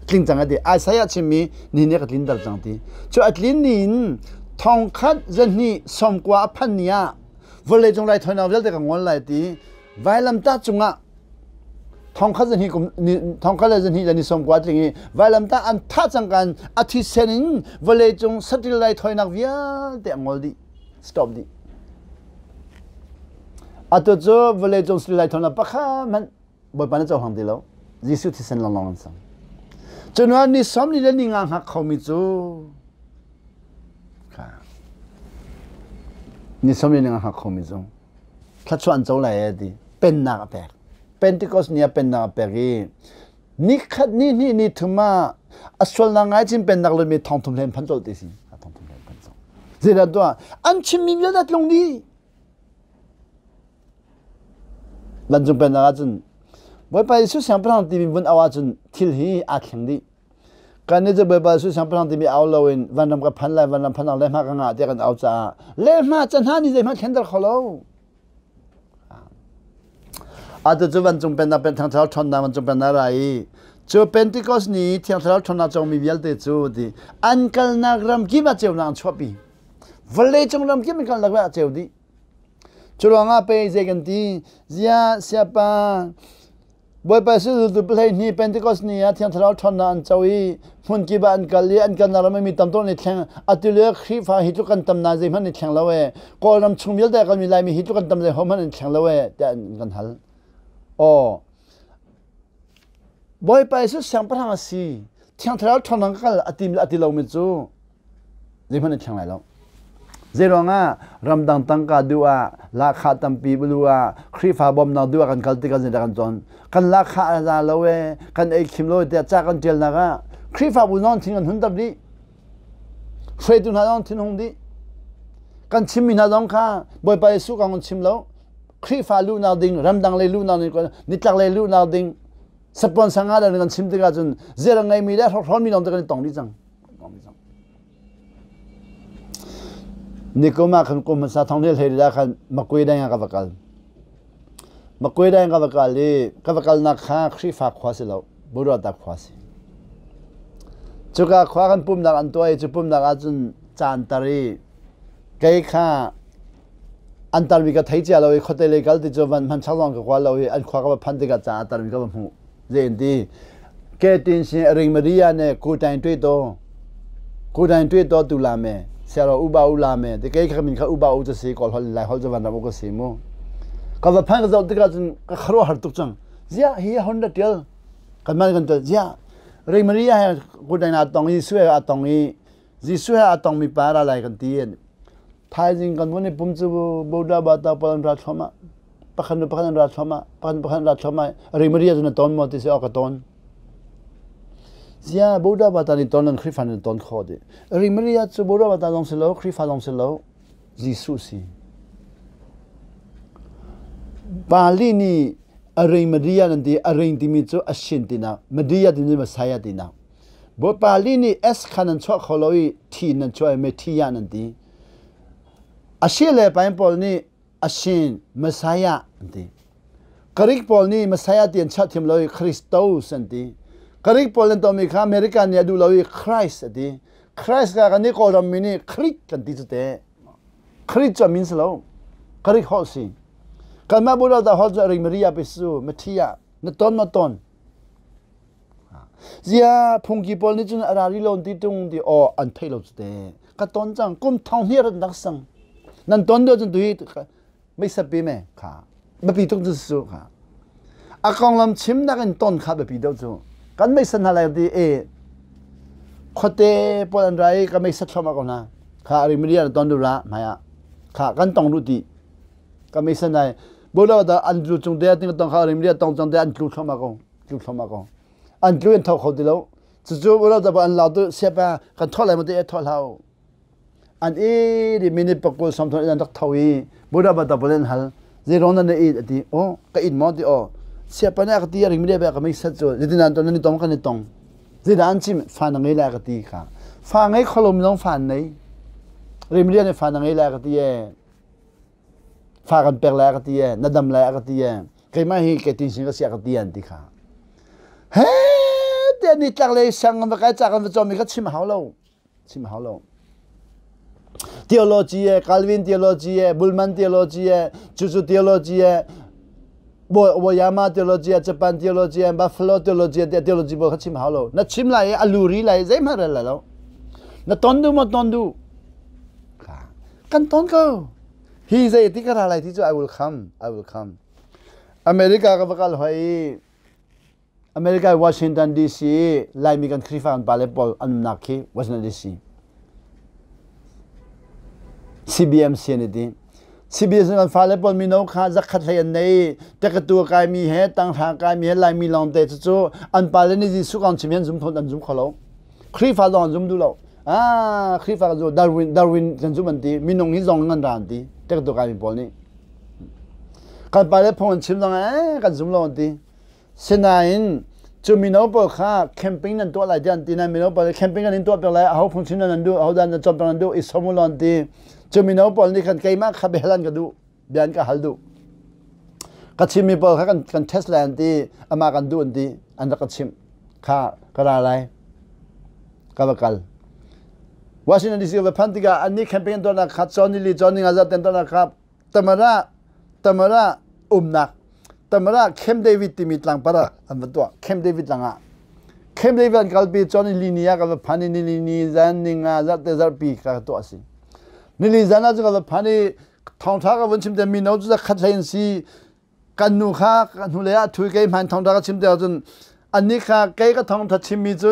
[SPEAKER 1] A tling cang a ti. Isaiah chimmi nihin ni ka tlinter cang ti. Cu a tlin ni in thongkhat zahnih sawmkua a phan ni ah vawlei cung raithawinak vialte ka ngol lai ti vailamtah cungah thongkhat zahnih kum thongkhat le zahnih le ni sawmkua tling i vailamtah an thah cang kan a thisen in vawlei cung saṭil raithawinak vialte a ngol dih. Stop dih. Atu cu vawleicung sui lai thawngnak pakhat hmanh Bawipa na cohlang ti lo. Jesuh thisen lawnglawng an sang. Cunuah ni sawm ni le ni nga hngak khomi cu ni sawm ni nga hngak khomi cu thluachuah an co lai e ti pennak a pek. Pentecost ni ah pennak a pek i Nikhat ni hnih ni thum ah a sualnak ngai chin pennak lumi thongthum hlen phan colh ti si. Thongthum hlen phan colh. Zeidah tuah an chimmi vialte tlung dih. Vancung pennak ahcun Bawipa Jesuh siangpahrang timi vun au ahcun thil hi aa thleng dih. Kan nih cu Bawipa Jesuh siangpahrang timi au loin vanram ka phan lai, vanram phan le hma ka ngah tiah kan au caah le hma ca hna nih zeihmanh thlenter kho lo. Atu cu vancung pennak pen Thiang Thlarau ṭhawnnak vancung pennak ra i cu Pentecost ni Thiang Thlarau ṭhawnnak cawngmi vialte cu ti an kalnak ram kip ah ceunak an chuahpi. Vawlei cung ram kip an kalnak ah ceu dih. Cu ruangah pei zei kan ti zia siapa Bawipa zultu 12 Pentecost ni ah Thiang Thlarau ṭhawnnak an co i hmunkip ah an kal i an kalnak ram ah mi tam tuk an i thleng. Atu lio Khrihfa hi tluk kan tam nain zeihmanh an i thleng lo ee. Kawlram chung vialte a kalmi Laimi hi tluk kan tam zeihmanh an i thleng lo ee tiah an kan hal. Aw Bawipa Jesuh siangpahrang a si. Thiang Thlarau ṭhawnnak ka kal a ti a ti lomi cu zeihmanh an thleng lai lo. Zeiruangah ramdang tangka duh ah lahkhah tampi bulu ah Khrihfa bawmnak duh ah kan kal tikah zeidah kan cawn? Kan lahkhah a za lo ee, kan ei khim lo tiah ca kan ṭialnak ah Khrihfabu zong thin kan hun ter dih. Hruaitu hna zong thin hung dih. Kan chimmi hna zong kha Bawipa Jesuh kong kan chim lo. Khrihfa luhnak ding, ramdang lei luhnak ding, nitlak lei luhnak ding, sponsor nga dan kan chim tikah cun ziar a ngeimi le hrawkhrolmi lawng te kan i tong dih cang. Nikum ah khan kum hmasa thong hlei hlei khan Makwe deng ah ka va kal. Makwe deng ka va kal i ka va kalnak kha Khrihfa khua si lo, Burata khua si. Cuka khua kan pumnak an tuah i cu pumnak ahcun caan tar i kei kha an tarmi ka thei cia lo i khuate lei kal ti cu van hman chak zong ka kua lo i an khua ka va phanh tikah ca a tarmi ka va hmuh. Zei an ti? Ke tin sin ring Maria ne ku tain tui to ku tain tui to tu la me siaro u ba u la me te kei kha min kha u ba u cha si kol hol lai hol chu van ram u ka si mu ka va phan ka zoh tikah cun ka kharo har tuk cang zia hi hon da tial kan man kan tel zia ring Maria he ku tain a tong i sue a tong i Jesuh he a tong mi pa ra lai kan ti thaizing kan vun i pum cu Buddha ba ta palan ra thloma pakhat nu pakhat an ra thluahmah pakhat nu pakhat an ra thluahmah Maria cu na ton maw ti si awk ka ton zia Buddha bata nih ton an Khrihfa nih ton khawh dih Maria cu Buddha bata zong si lo Khrihfa zong si lo Jesuh si Pali nih a Maria nan ti a ring timi cu a sin tinak Maria timi Messiah tinak Bawipa li nih S kha nan chuah kho lo i T nan chuah i Messiah nan ti a si le pain pawl nih a sin Messiah an ti. Greek pawl nih Messiah ti an chiah thiam lo i Christos an ti. Greek pawl an tomi kha America nih a duh lo i Christ a ti. Christ ka kan nih Kawlram mi nih Krit kan ti cu te. Krit cu a min si lo. Greek holh si. Kanmah Buddha da holh cu ring Maria pe su Matthias na ton na ton. Zia phungki pawl nih cun a ra ri lo ti tung ti aw an theih lo cu te. Ka ton cang kum thong hnih rat nak sang. Nan ton do cun tuhi meisa pi me kha biapi tuk cu su kha. A konglam chim nak in ton kha biapi deuh cu. Kan meisa hna lai ti e khuate pawl an ra i ka meisa thlom ko hna. Kha ari media na ton du ra hmai ah. Kha kan tong ru ti. Ka meisa nai Bulo da an tlu cung te ting tong kha rim ria tong cang te an tlu thloma ko tlu thloma ko an tlu in tho kho ti lo cucu bulo da an lau tu siapa kan tho lai mo te tho hlau an i di minute pakul som thon an rak tho i buda ba da bolen hal zero na na i ati o ka in mo ti o siapa na ka ti ring ria ba ka mei sat chu zitin an ton ni tong kan ni tong zida an chim fa na ngei la ka ti kha fa ngei kholom long fa nei rim ria ne fa na ngei la ka ti e fa kan pek lai a ka ti e na dam lai a ka ti e keimah hi kei tin sin ka si a ka ti an ti kha he te ni tlak le sang va kai cha kan va chom mi kha chim hau lo chim hau lo theology e Calvin theology e Bulman theology e Cucu theology e Boyama theology e Japan theology e Buffalo theology e theology bo kha chim hau lo na chim lai e a luri lai zeihmanh rel lai lo na ton du ma ton du Kan ton ko. Hi zei ti ka ra lai ti cu I will come. I will come. America ka va kal hoi i America Washington DC Laimi kan Khrihfa kan pale pawl an umnak khi Washington DC. CBMC an i ti. CBMC kan fale pawl mino kha zakhat hlei an nei tekatu kaimi he tanghra kaimi he Laimi lawng te cucu an pale nih Jesuh kong chim hi an zum thon an zum kho lo. Khrihfa zong an zum duh lo. Ah, Khrihfa kan zum Darwin Darwin kan zum an ti. Minung hi zong an ra an ti. Tek tu kai mi pawl nih. Kan pa le phung an chim zong eh kan zum lo an ti. Sinain cu mino pawl kha camping nan tuah lai ti an ti na mino pawl camping kan in tuah piak lai aho phung chim nan duh aho dan nan cawm nan duh i som u an ti. Cu mino pawl nih khan keimah kha bel an ka duh. Bia an ka hal duh. Ka chimmi pawl kha kan kan test lai an ti amah kan duh an ti an rak ka chimh kha ka ra lai ka va kal Washington DC va phan tikah annih campaign tuahnak kha cawn nili cawn ninga zat ten tuahnak kha Tamara Tamara umnak Tamara Camp David timi tlangpar ah an va tuah Camp David tlang ah Camp David an kalpi cawn nili ni ah ka va phan i nili ni zan ninga zarh te zarhpi ka tuah a si nili zan ah cu ka va phan i thawngṭha ka vun chim te mino cu khat hlei an si kan nu kha ka hnulei ah thui kei hmaan thawngṭha ka chim te ahcun annih kha kei ka thawngṭha chimmi cu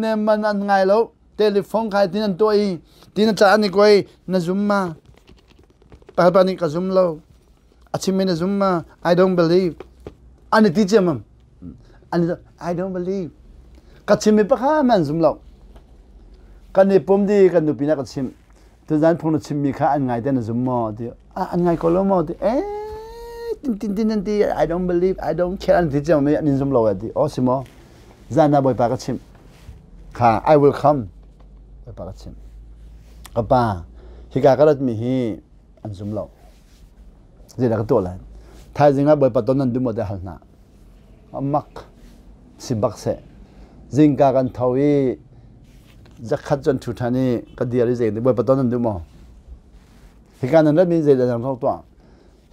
[SPEAKER 1] ne man an ngai lo telephone khai tin an tuah i tin a ca an i kuai na zum ma pa nih ka zum lo a chimmi na zum ma I don't believe an i ti ciammam an I don't believe ka chimmi pakhat man zum lo kan i pum di kan nupi na ka chimh Tuzan phung na chimmi kha an ngai te na zum maw? Ti ah an ngai ko lo maw? Ti eh. tin tin tin an ti I don't believe I don't care an ti cio mi an in zum lo ti o si maw zan ah Bawipa ka chimh kha I will come Bawipa ka chimh ka pa hika ka rat mi hi an zum lo zeidah ka tuah lai thaizing ah Bawipa ton nan duh maw ti hal hna mak si bak seh zingka kan tho i zakhat cun ṭhu ṭhan i ka dir i zei Bawipa ton nan duh maw hika nan ratmi zeidah nan rak tuah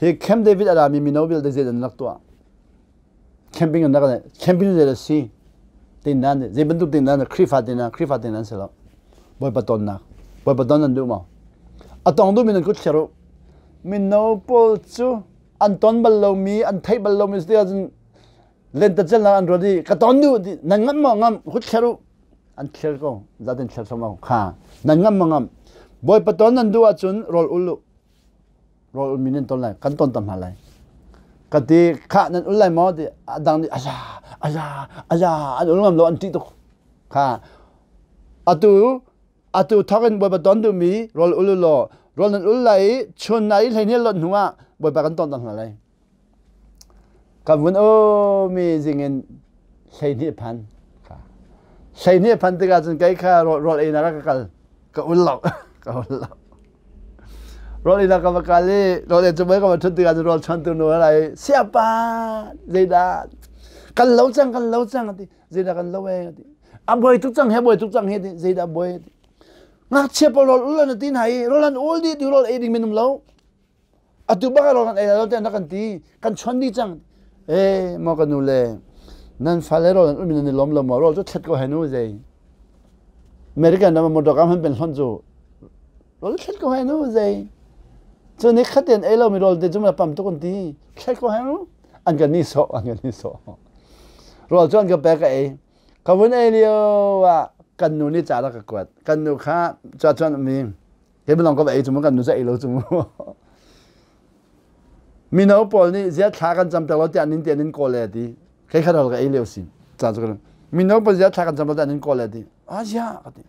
[SPEAKER 1] hi Camp David a rami mino vialte zeidah nan rak tuah camping an rak camping zeidah si tinnan zei bantuk tinnan Khrihfa tinnan Khrihfa tinnan si lo Bawipa tonnak Bawipa ton nan duh maw a tong duhmi nan kut thlir u mino pawl cu an ton bal lomi an theih bal lomi si ahcun lentecelnak an ruat i ka ton duh ti nan ngamh maw ngamh kut thler u an thler ko zaten thler som kha nan ngamh maw ngamh Bawipa ton nan duh ahcun rawl ul u rawl ul mi nan ton lai kan ton tam hna lai ka ti kha nan ul lai maw ti adang nih aza aza aza an ul ngam lo an ṭih tuk kha atu Atu thawk in Bawipa ton duhmi rawl ul u law rawl nan ul lai i chun na i hleihnih lot hnu ah Bawipa kan ton hna lai. Kan vun mi zing in 12 phan. 12 phan tikah cun kei kha rawl ei nak ka kal ka ul lo ka ul lo. Rawl ei nak ka va kal i rawl ei cu mei ka va ṭhut tikah cun rawl chuantu nu a lai siapa zeidah kan lo cang kan lo cang ati zeidah kan lo ee ti a buai tuk cang he buai tuk cang he ti zeidah buai ti ngakchia pawl rawl ul an ti hna i rawl an ul dih tu rawl ei ding minum lo atu bak rawl an ei lo te an kan ti kan chon dih cang e maw ka nu le nan fale rawl an ul min an i lawm lo maw rawl cu thlet ko he nu zei American ram motor kam han pen hlon cu rawl thlet ko he nu zei cu ni khaten ei lo mi rawl te cu ma pam tuk an ti thlet ko he nu an kan ni sawh an kan ni sawh rawl cu an ka pek ka ei ka vun ei lio ah kan nu nih ca rak ka kuat kan nu kha ca chuan mi he belong ka va ei cu mu kan nu za ei lo cu mu mino pawl nih zia thla kan cam piak lo tiah nin tiah nin kawl le ti kei kha rawl ka ei lio si ca cu mino pawl zia thla kan cam lo tiah nin kawl le ti a zia ka ti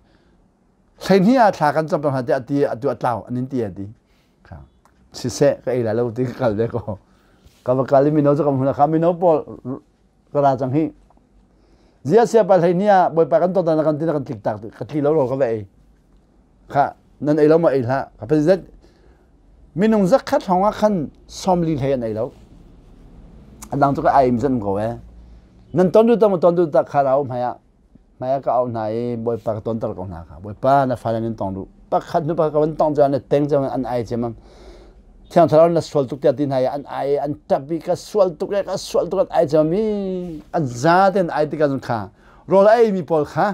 [SPEAKER 1] 12 ah thla kan cam piak hna tiah ti atu a tlau an in ti a ti Siseh ka ei lai lo ti ka kal ve ko. Ka va kal i mino cu ka hmun kha mino pawl ka ra cang hi. Zia sia pa hlei ni ah bawipa kan ton kan ti kan tlik tak ka tli lo ro ka va ei. Kha nan ei lo ma ei hlah. Ka president minung zakhat hrawng ah khan 40 hlei an ei lo. Adang cu ka ai zan ko eh. Nan ton du ta ton du ta kha rau hmai ah Hmai ah ka auh hna i Bawipa ka tonter ko hna kha. Bawipa na fale nan tong duh. Pakhat hnu pakhat ka van tong cun na teng cun an ai ciammam. Thiang Thlarau na sual tuk tiah ti hna i an ai an ṭap i ka sual tuk e ka sual tuk an ai ciammam i an za tein ai tikah cun kha rawl a eimi pawl kha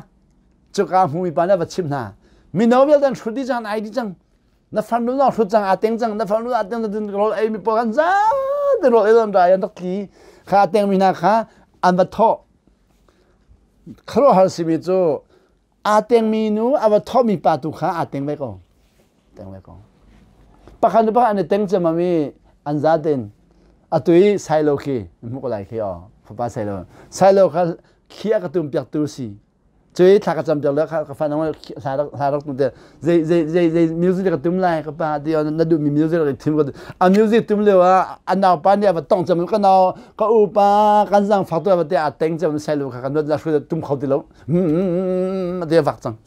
[SPEAKER 1] cuka hmumi pa nih a va chimh hna. Mino vialte an hrut dih cang an ai dih cang. Na farnu na hrut cang aa teng cang na farnu aa teng cang rawl eimi pawl kan za te rawl ei an rai an rak tli kha a tengmi hna kha an va thawh Khuaruahhar simi cu aa tengmi nu a va thawhmi pa tu kha aa teng ve ko. Teng ve ko. Pakhat nu pakhat an i teng ciammam i an zaten atu i Sailo khi hmu ko lai khi aw fapa Sailo. Sailo kha thli a ka tum piak tu si. Cui thla ka cam piak le ka fa nang hla rak tum te zei zei zei zei music ka tum lai ka pa ti na duh mi music rak thim ka a music tum lio ah a nau pa nih a va tong cam ka nau ka u pa kan zang fak tu a va te a teng cam sai lo kha kan la hru tum kho ti lo te vak cang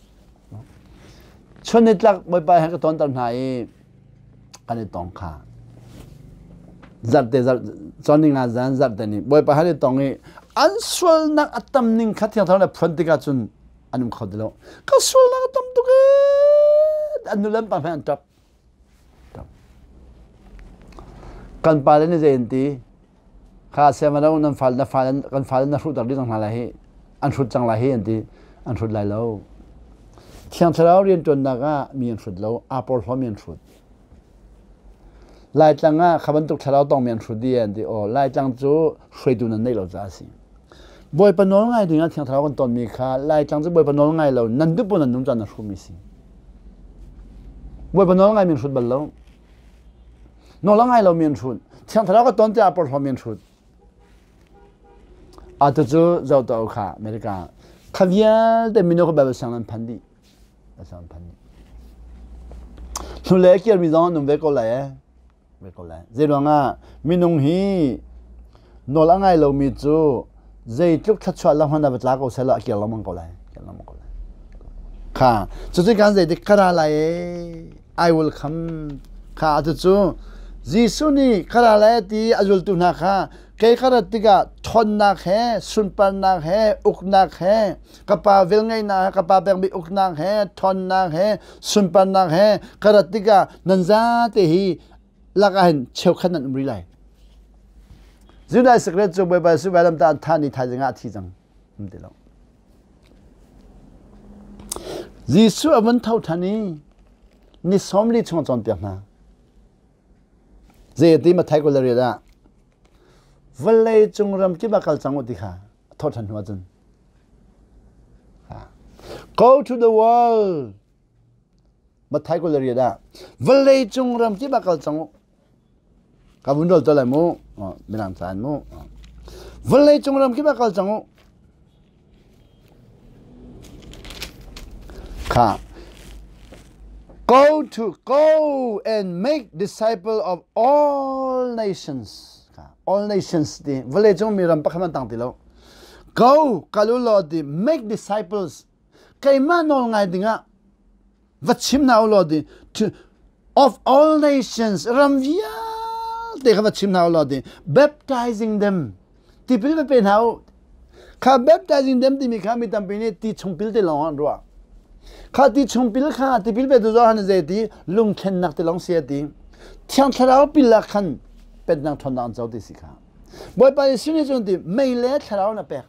[SPEAKER 1] chun ni tlak bawipa he ka ton tar hna i kan i tong kha zarte zar chon nga zan zarte ni bawipa han i tong i an sualnak a tam ning kha thiang thlarau le phuan tikah cun an um kho ti lo ka sualnak a tam tuk ee an nu le an pa hmanh an ṭap kan pa le nih zei an ti kha siamalo nan fal na fal kan fal na hruhter dih cang hna lai hi an hrut cang lai hi an ti an hrut lai lo thiang thlarau rianṭuannak ah mi an hrut lo aa porhlaw mi an hrut Laitlang ah kha bantuk thlarau tongmi an hrut dih an ti aw Laitlang cu hruaitu nan neih lo caah a si Bawipa nawl ngai ding ah thiang thlarau kan tonmi kha Laitlang cu Bawipa nawl ngai lo nan duh nan nung caan na hrumi si Bawipa nawl ngai mi an hrut bal lo nawl a ngai lo mi an hrut thiang thlarau ka ton tiah porhlaw mi an hrut atu cu zoh to kha America kha vialte mino kha Bible siang nan phan dih siang phan dih hnulei a kirmi zong an um ve ko lai eh. Ve ko lai. Zeiruangah minung hi nawl a ngai lomi cu zeitluk thluachuah lam hmanh ah va tla ko seh law a kir lengmang ko lai. Kir lengmang ko lai. Kha cucu kan zeitik ka ra lai ee I will come. Kha atu cu Jesuh nih ka ra lai ti a zultu hna kha kei ka rat tikah ṭhawnnak he sunparnak he uknak he ka pa velngeihnak he ka pa pekmi uknak he ṭhawnnak he sunparnak he ka rat tikah nan zate hi lakah hin cheukhat nan um rih lai. Judah Iscariot cu Bawipa Jesuh vailamtah an thah ni thaizing ah a thi cang. Um ti lo. Jesuh a vun tho ṭhan i ni 40 chung a cawnpiak hna. Zei ti Matthai kul le riat ah vawlei cung ram kip ah kal cang u ti kha a thawh ṭhan hnu ahcun Go to the world Matthai kul le riat ah vawlei cung ram kip ah kal cang u ka vun rol to lai mu mirang caan mu vawlei cung ram kip ah kal cang u kha go to go and make disciple of all nations all nations ti vawlei cung mi ram pakhat man tang ti lo go kal u law ti make disciples keimah nawl ngai dingah va chim hna u law ti of all nations ram vialte kha va chim hna u law ti baptizing them tipil va pe hna u kha baptizing them timi kha mi tampi nih ti chung pil te lawng an ruah kha ti chung pil kha tipil pe tu han zei ti lungthlennak te lawng si ti thiang thlarau pil ah khan pennak ṭhawnnak an co ti si kha Bawipa Jesuh nih cun ti mei le thlarau na pek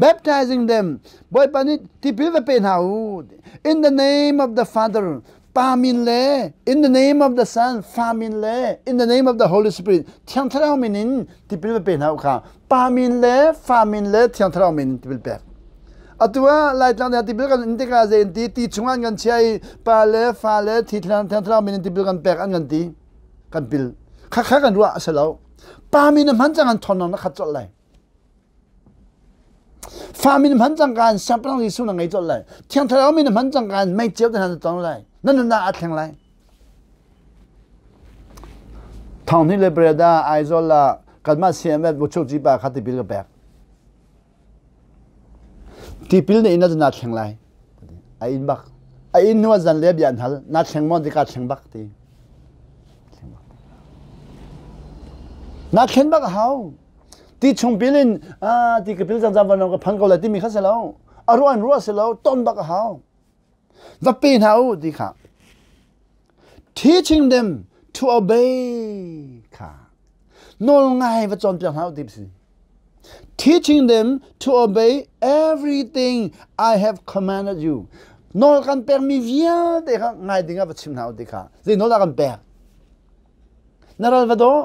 [SPEAKER 1] baptizing them Bawipa nih tipil va pe hna u in the name of the Father Pa min le in the name of the Son Fa min le in the name of the Holy Spirit Thiang Thlarau min in tipil va pe hna u kha Pa min le Fa min le Thiang Thlarau min in tipil pek atu ah Laitlang nih tipil kan in tikah zei an ti ti chungah an kan chia i Pa le Fa le Thiang Thlarau min in tipil kan pek an kan ti kan pil kha kha kan ruah a si lo Pa min a hman cang an thon na khat colh lai Fa min hman cang kan siangpahrang Jesuh na ngei colh lai. Thiang Thlarau min hman cang kan mei ceu te hna na tong lai. Na nunnak aa thleng lai. Thong hnih le pariat ah Aizawl ah kanmah CMF Vuchoci pa kha tipil ka pek. Tipil na in ahcun naa thleng lai. A in bak. A in hnu ah zan le bia an hal. Naa thleng maw ti kaa thleng bak ti. Naa thlen bak a hau. Ti chung pil in ti ka pil cang van ka phan ko lai timi kha si lo. A ruah in ruah si lo. Ton bak a hau. Va pe hna u ti kha. Teaching them to obey kha. Nawl ngai va cawnpiak hna u ti si. Teaching them to obey everything I have commanded you. Nawl kan pekmi vialte kha ngai ding ah va chim hna u ti kha. Zei nawl dah kan pek? Na ral va daw.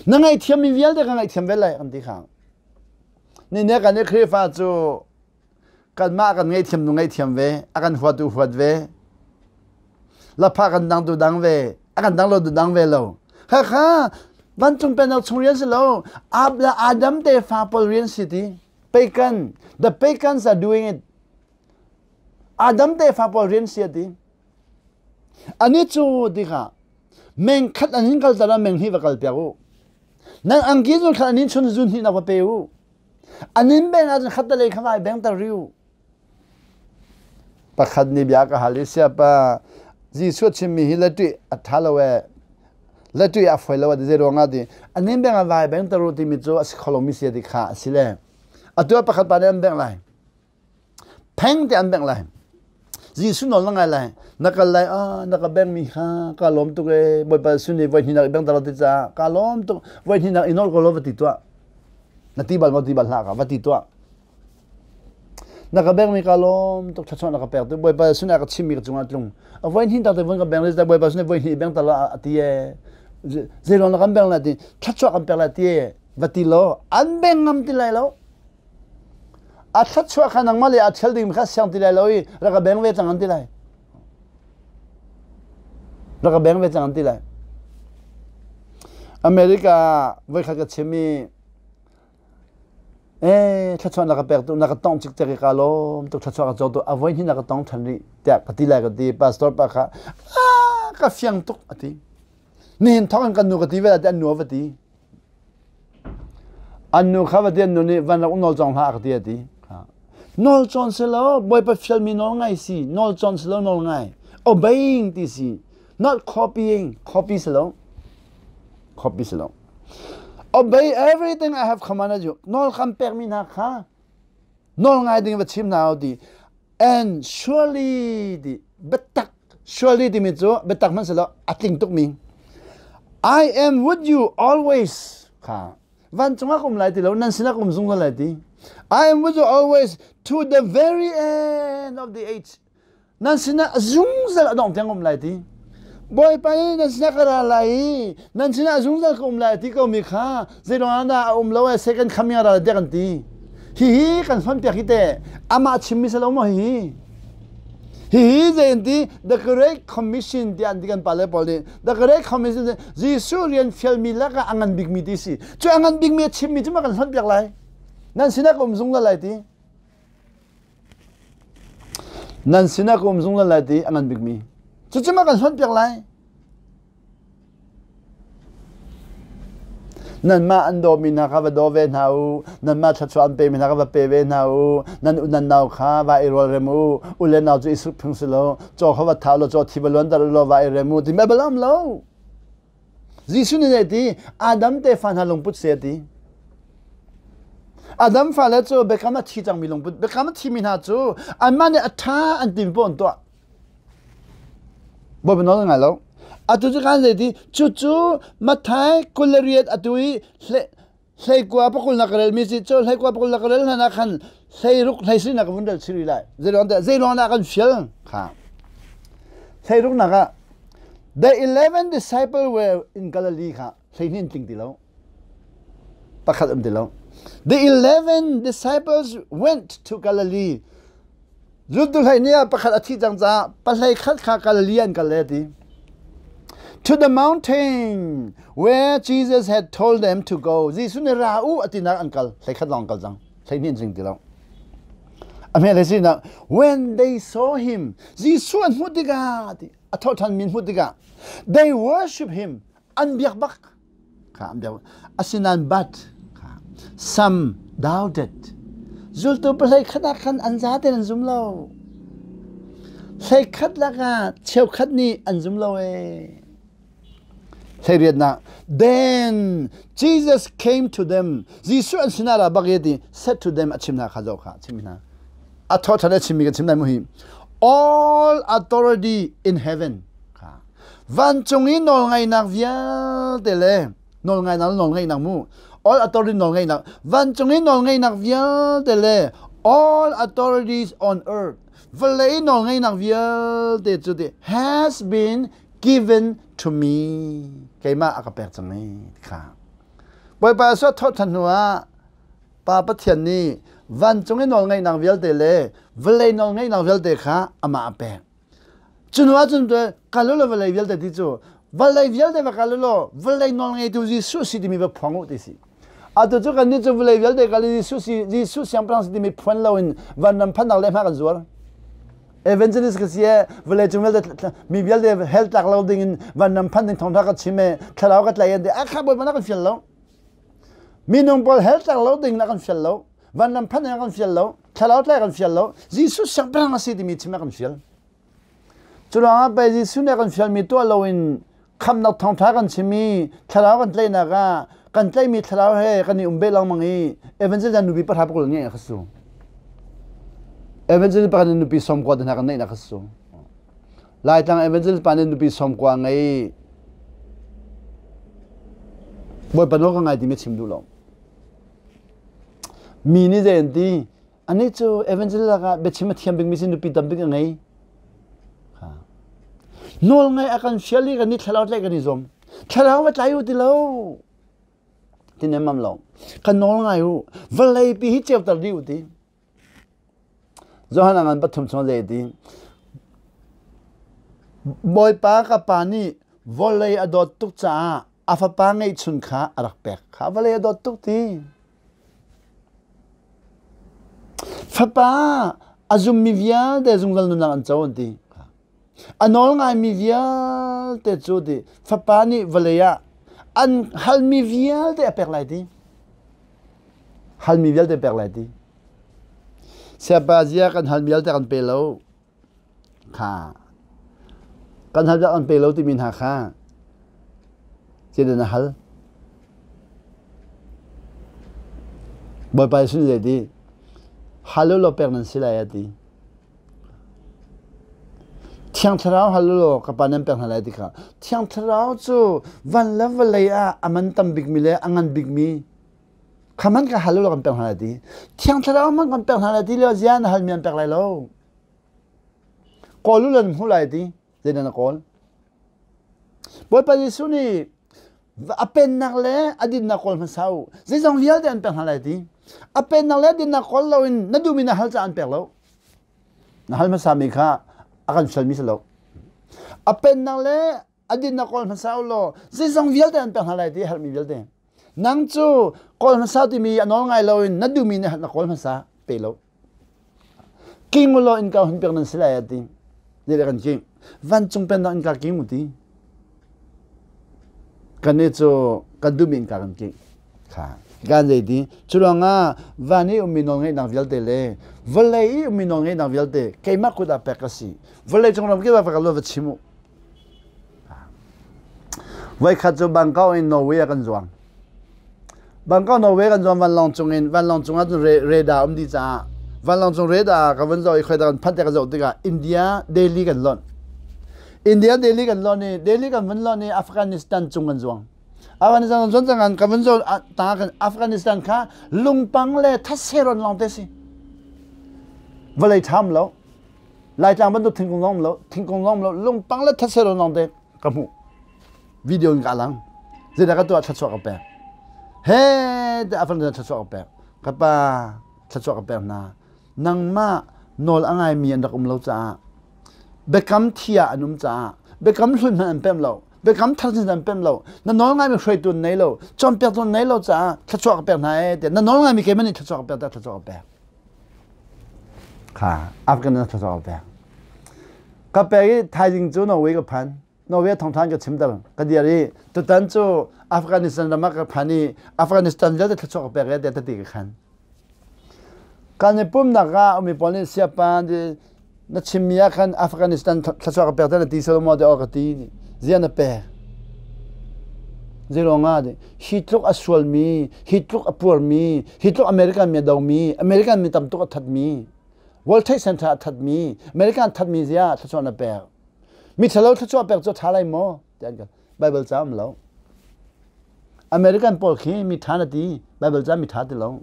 [SPEAKER 1] Na ngaihthiammi vialte ka ngaihthiam ve lai kan ti kha. Ni ne kan i Khrihfa cu kanmah kan ngaihthiam nu ngaihthiam ve, a kan huatu huat ve. Lapha kan dang tu dang ve, a kan dang lo tu dang ve lo. Kha kha vancung pennak chung rian si lo. Abla Adam te fa pawl rian si ti. Pagan, the pagans are doing it. Adam te fa pawl rian si ti. Ani cu ti kha meng khat an hin kal tara meng hi va kal piak u. Nan angki zun khat an in chun zun hi na va pe u. An in beng ahcun khat te lei kha vai beng ter riu. Pakhat nih bia ka hal i siapa Jesuh chimmi hi latui a ṭha lo ee latui a foi lo a ti zei ruangah ti an in beng ah vai beng ter u timi cu a si kho lomi si ti kha a si le atu ah pakhat pa nih an bengh lai pheng te an bengh lai Jesuh nawl na ngai lai na kal lai ah na ka bengmi kha ka lawm tuk ee Bawipa Jesuh nih voi hnih nak i beng ter lo ti caah ka lawm tuk voi hnih nak i nawl ko lo va ti tuah na ti bal maw ti bal hlah ka va ti tuah na ka bengmi ka lawm tuk thluachuah na ka pek tu Bawipa Jesuh nih a ka chimmi ka cungah tlung a voi hnih tak te voi ka beng le Bawipa Jesuh nih voi hnih beng ta la a ti ee zei ruang na kan beng lai ti thluachuah kan pek lai ti ee va ti law an beng ngam ti lai lo a thluachuah kha nangmah le a ṭhial ding kha siang ti lai lo i rak ka beng ve cang an ti lai rak ka beng ve cang an ti lai America voikhat ka chim i ee thluachuah na ka pek tu na ka tong cikcek i ka lawm tuk thluachuah ka cawk tu a voi hnih na ka tong ṭhan rih tiah ka ti lai ka ti pastor pa kha ah! Ka fiang tuk a ti. Nihin thawk in kan nu ka ti ve ti an nu a va ti. An nu kha va ti an nu nih van rak um nawl cawng hlah a ka ti a ti. Nawl cawn si lo, Bawipa fialmi nawl ngai si, nawl cawn si lo nawl ngai. Obeying ti si, not copying, copy si lo. Copy si lo. Obey everything I have commanded you. Nawl kan pekmi hna kha nawl ngai ding va chim hna u ti. And surely ti biatak surely timi cu biatak hmanh silo a tling tukmi. I am with you always kha vancung ah ka um lai ti lo nan sinah ka um zungzal lai ti. I am with you always to the very end of the age. Nan sinah zungzal a dongh tiang um lai ti. Bawipa nih nan sinah ka ra lai i nan sinah zungzal ka um lai ti ko mi kha zeiruangah dah a um lo e second coming a ra tiah kan ti. Hihi kan hmanpiak hi teh amah chimmi si lo maw hihi? Hihi zei an ti The Great Commission tiah an ti kan pale pawl nih The Great Commission Jesuh rian fialmi lakah a ngan bikmi ti si. Cu a ngan bikmi a chimmi cu ma kan hmanpiak lai. Nan sinah ka um zungzal lai ti. Nan sinah ka um zungzal lai ti a ngan bikmi. Cucu ma kan hmanpiak lai. Nanmah an dawmi hna kha va daw ve hna u. Nanmah thluachuah an pemi hna kha va pe ve hna u. Nan u nan nau kha va i rualrem u. U le nau cu i suk phung si lo. Caw kha va thah law caw thi va luanter u law va i rem u. Ti bal um lo. Jesuh nih zei ti Adam tefa hna lungput se a ti. Adam fale cu biakam a thi cangmi lungput biakam a thimi hna cu anmah nih a ṭha an timi paoh an tuah. Bawipa nawl ngai lo. Atu cu kan zei ti cucu Matthai 28 atu i hleikua pakul na ka relmi si cu hleikua pakul na ka rel hlan ah khan hleiruk hleisarih na ka vun rel chih rih lai. Zeiruang dah zeiruang dah kan fial kha. Hleiruk nak ah the 11 disciple were in Galilee kha 12 an tling ti lo. Pakhat um ti lo. The 11 disciples went to Galilee. Zultu hlei ni ah pakhat a thih cang caah pahlei khat kha Galilee an kal le ti. To the mountain where Jesus had told them to go. Jesuh nih ra u a tinak an kal. Hlei khat lawng kal cang. Hlei hnih an sing ti lo. A hme le sinak when they saw him Jesuh an hmuh tikah ti a thawhṭhan mi hmuh tikah they worship him an biak bak kha an biak asinain but kha some doubted zultu pahlei khat ah khan an zaten an zum lo hlei khat lakah cheukhat nih an zum lo ee hleiriatnak then Jesus came to them Jesuh an sinah ra bak ti said to them a chim hna kha zoh kha chim hna a thawthan a chimmi kan chim lai mu hi all authority in heaven Vancung i nawlngaihnak vialte le nawlngaihnak le nawlngaihnak mu all authority nawlngaihnak vancung i nawlngaihnak vialte le all authorities on earth vawlei nawlngaihnak vialte cu ti has been given to me keimah a ka pek cang i kha Bawipa Jesuh thawhthan hnu ah Pa Pathian nih vancung i nawlngaihnak vialte le vawlei nawlngaihnak vialte kha amah a pek Cu hnu ahcun kal u law vawlei vialte ti cu vawlei vialte va kal u law vawlei nawlngeitu Jesuh si timi va phuang u ti si. Atu cu kannih cu vawlei vialte kal i Jesuh si Jesuh siangpahrang si timi phuan loin vanram phannak le hma kan zuar. Evangelist ka si e vawlei cung vialte mi vialte hell tlak lo ding in vanram phan ding thawngtha ka chim e thlarau ka tlai an ti a kha bawipa na kan fial lo. Minung pawl hell tlak lo ding na kan fial lo. Vanram phan ding na kan fial lo. Thlarau tlai kan fial lo. Jesuh siangpahrang a si timi chim a kan fial. Cu ruangah pei Jesuh nih a kan fialmi tuah loin khamhnak thawngṭha kan chim i thlarau kan tlaihnak ah kan tlaihmi thlarau he kan i um beh lengmang i evangelist nupi pahra pakul ngeih kha su. Evangelist pakhat nih nupi 90 te hna kan neihnak kha su. Laitlang evangelist pa nih nupi 90 ngei Bawipa nawl ka ngai timi chim duh lo. Mi nih zei an ti? Anih cu evangelist lakah biachim a thiam bikmi si nupi tam bik a ngei. Nawl ngai a kan fial i kan i thlarau tlaih kan i zuam. Thlarau va tlai u ti lo. Ti nemmam lo. Kan nawl ngai u. Vawlei pi hi ceuter dih u ti. Johan a ngan pathum chung zei ti. Bawipa ka pa nih vawlei a dawt tuk caah a fapa ngeihchun kha a rak pek. Kha vawlei a dawt tuk ti. Fapa a zummi vialte zungzal nunnak an co an ti. A nawl ngaimi vialte cu ti Fapa nih vawlei ah an halmi vialte a pek lai ti. Halmi vialte pek lai ti. Siapa zia kan halmi vialte kan pe lo. Kha kan hal an pe lo timi hna kha zeidah na hal? Bawipa Jesuh nih zei ti? Hal u law pek nan si lai a ti. Thiang Thlarau hal u law ka Pa nan pek hna lai ti kha. Thiang Thlarau cu van le vawlei ah a man tam bikmi le a ngan bikmi kha man ka hal u law kan pek hna lai ti. Thiang Thlarau man kan pek hna lai ti lio zia na halmi an pek lai lo. Kawl u law nan hmuh lai ti. Zeidah na kawl? Bawipa Jesuh nih a pennak le a dinnak kawl hmasa u. Zeizong vialte an pek hna lai ti. A pennak le a dinnak kawl loin na duhmi na hal caah an pek lo. Na hal hmasami kha a kan fialmi si lo. A pennak le a dinnak kawl hmasa u law zeizong vialte an pek hna lai ti herhmi vialte. Nang cu kawl hmasa timi a nawl ngai loin na duhmi na kawl hmasa pe lo. King ulaw innka hun piak nan si lai a ti. Zei kan king? Vancung pennak innka king u ti. Kan nih cu kan duhmi innka kan king. Kha. Kan zei ti? Cu ruangah van i ummi nawlngeihnak vialte le vawlei i ummi nawlngeihnak vialte keimah kut ah pek ka si. Vawlei cung ram kip ah va va chim u. Voikhat cu Bangkok in Norway ah kan zuang. Bangkok Norway kan zuang vanlawng cung in vanlawng cung ah cun radar um dih caah vanlawng cung radar ka vun zoh i khoi kan phanh te ka zoh tikah India Delhi kan lonh. India Delhi kan lonh i Delhi kan vun lonh i Afghanistan cung kan zuang. Afghanistan kan zuan cang kan vun zoh ta kan Afghanistan kha lungpang le thase ron lawng te si. Vawlei ṭham lo. Laitlang bantuk thingkung zong lo, thingkung zong lo, lungpang le thase ron lawng te ka hmuh. Video in ka lang. Zeidah ka tuah thluachuah ka pek. He te Afghanistan thluachuah ka pek. Ka pa thluachuah ka pek hna. Nangmah nawl a ngaimi an rak um lo caah biakam thi ah an um caah biakam hlun hmanh an pem lo biakam thar an pem lo na nawl ngaimi hruaitu an nei lo cawnpiaktu an nei lo caah thluachuah ka pek hna ee tiah na nawl ngaimi keimah nih thluachuah ka pek tiah thluachuah ka pek Kha Afghanistan thluachuah ka pek. Ka pek i thaizing cu Norway ka phan. Norway thawngthan ka chimter. Ka dir i tutan cu Afghanistan ram ah ka phan i Afghanistan vialte thluachuah ka pek e tiah tati ka khan. Kan i pumnak ah umi pawl nih siapa na chimmi ah khan Afghanistan thluachuah ka pek te na ti sal maw ti aw ka ti. Zia na pek. Zeiruangah hi tluk a sualmi, hi tluk a puarmi, hi tluk American mi a domi, American mi tam tuk a thatmi, World Trade Center a thatmi, American thatmi zia thluachuah na pek. Mi ṭhalo thluachuah pek cu a ṭha lai maw? Ti an ka Bible ca um lo. American pawl khi mi ṭha na ti, Bible ca mi ṭha ti lo.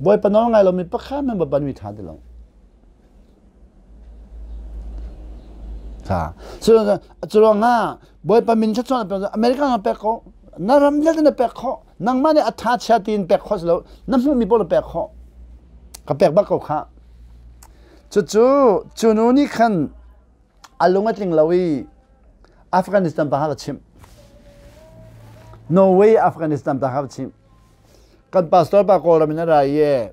[SPEAKER 1] Bawipa nawl ngai lomi pakhat hmanh Bawipa mi ṭha ti lo. Cu ruangah Bawipa min thluachuah na pek American na pek ko na ram vialte na pek khawh nangmah nih a tha chia tiin pek khawh si lo na hmuhmi paoh na pek khawh ka pek bak ko khah cucu cu nu nih khan a lung a tling lo i Afghanistan pa kha ka chimh Norway Afghanistan pa kha ka chimh kan pastor pa Kawlram in a ra i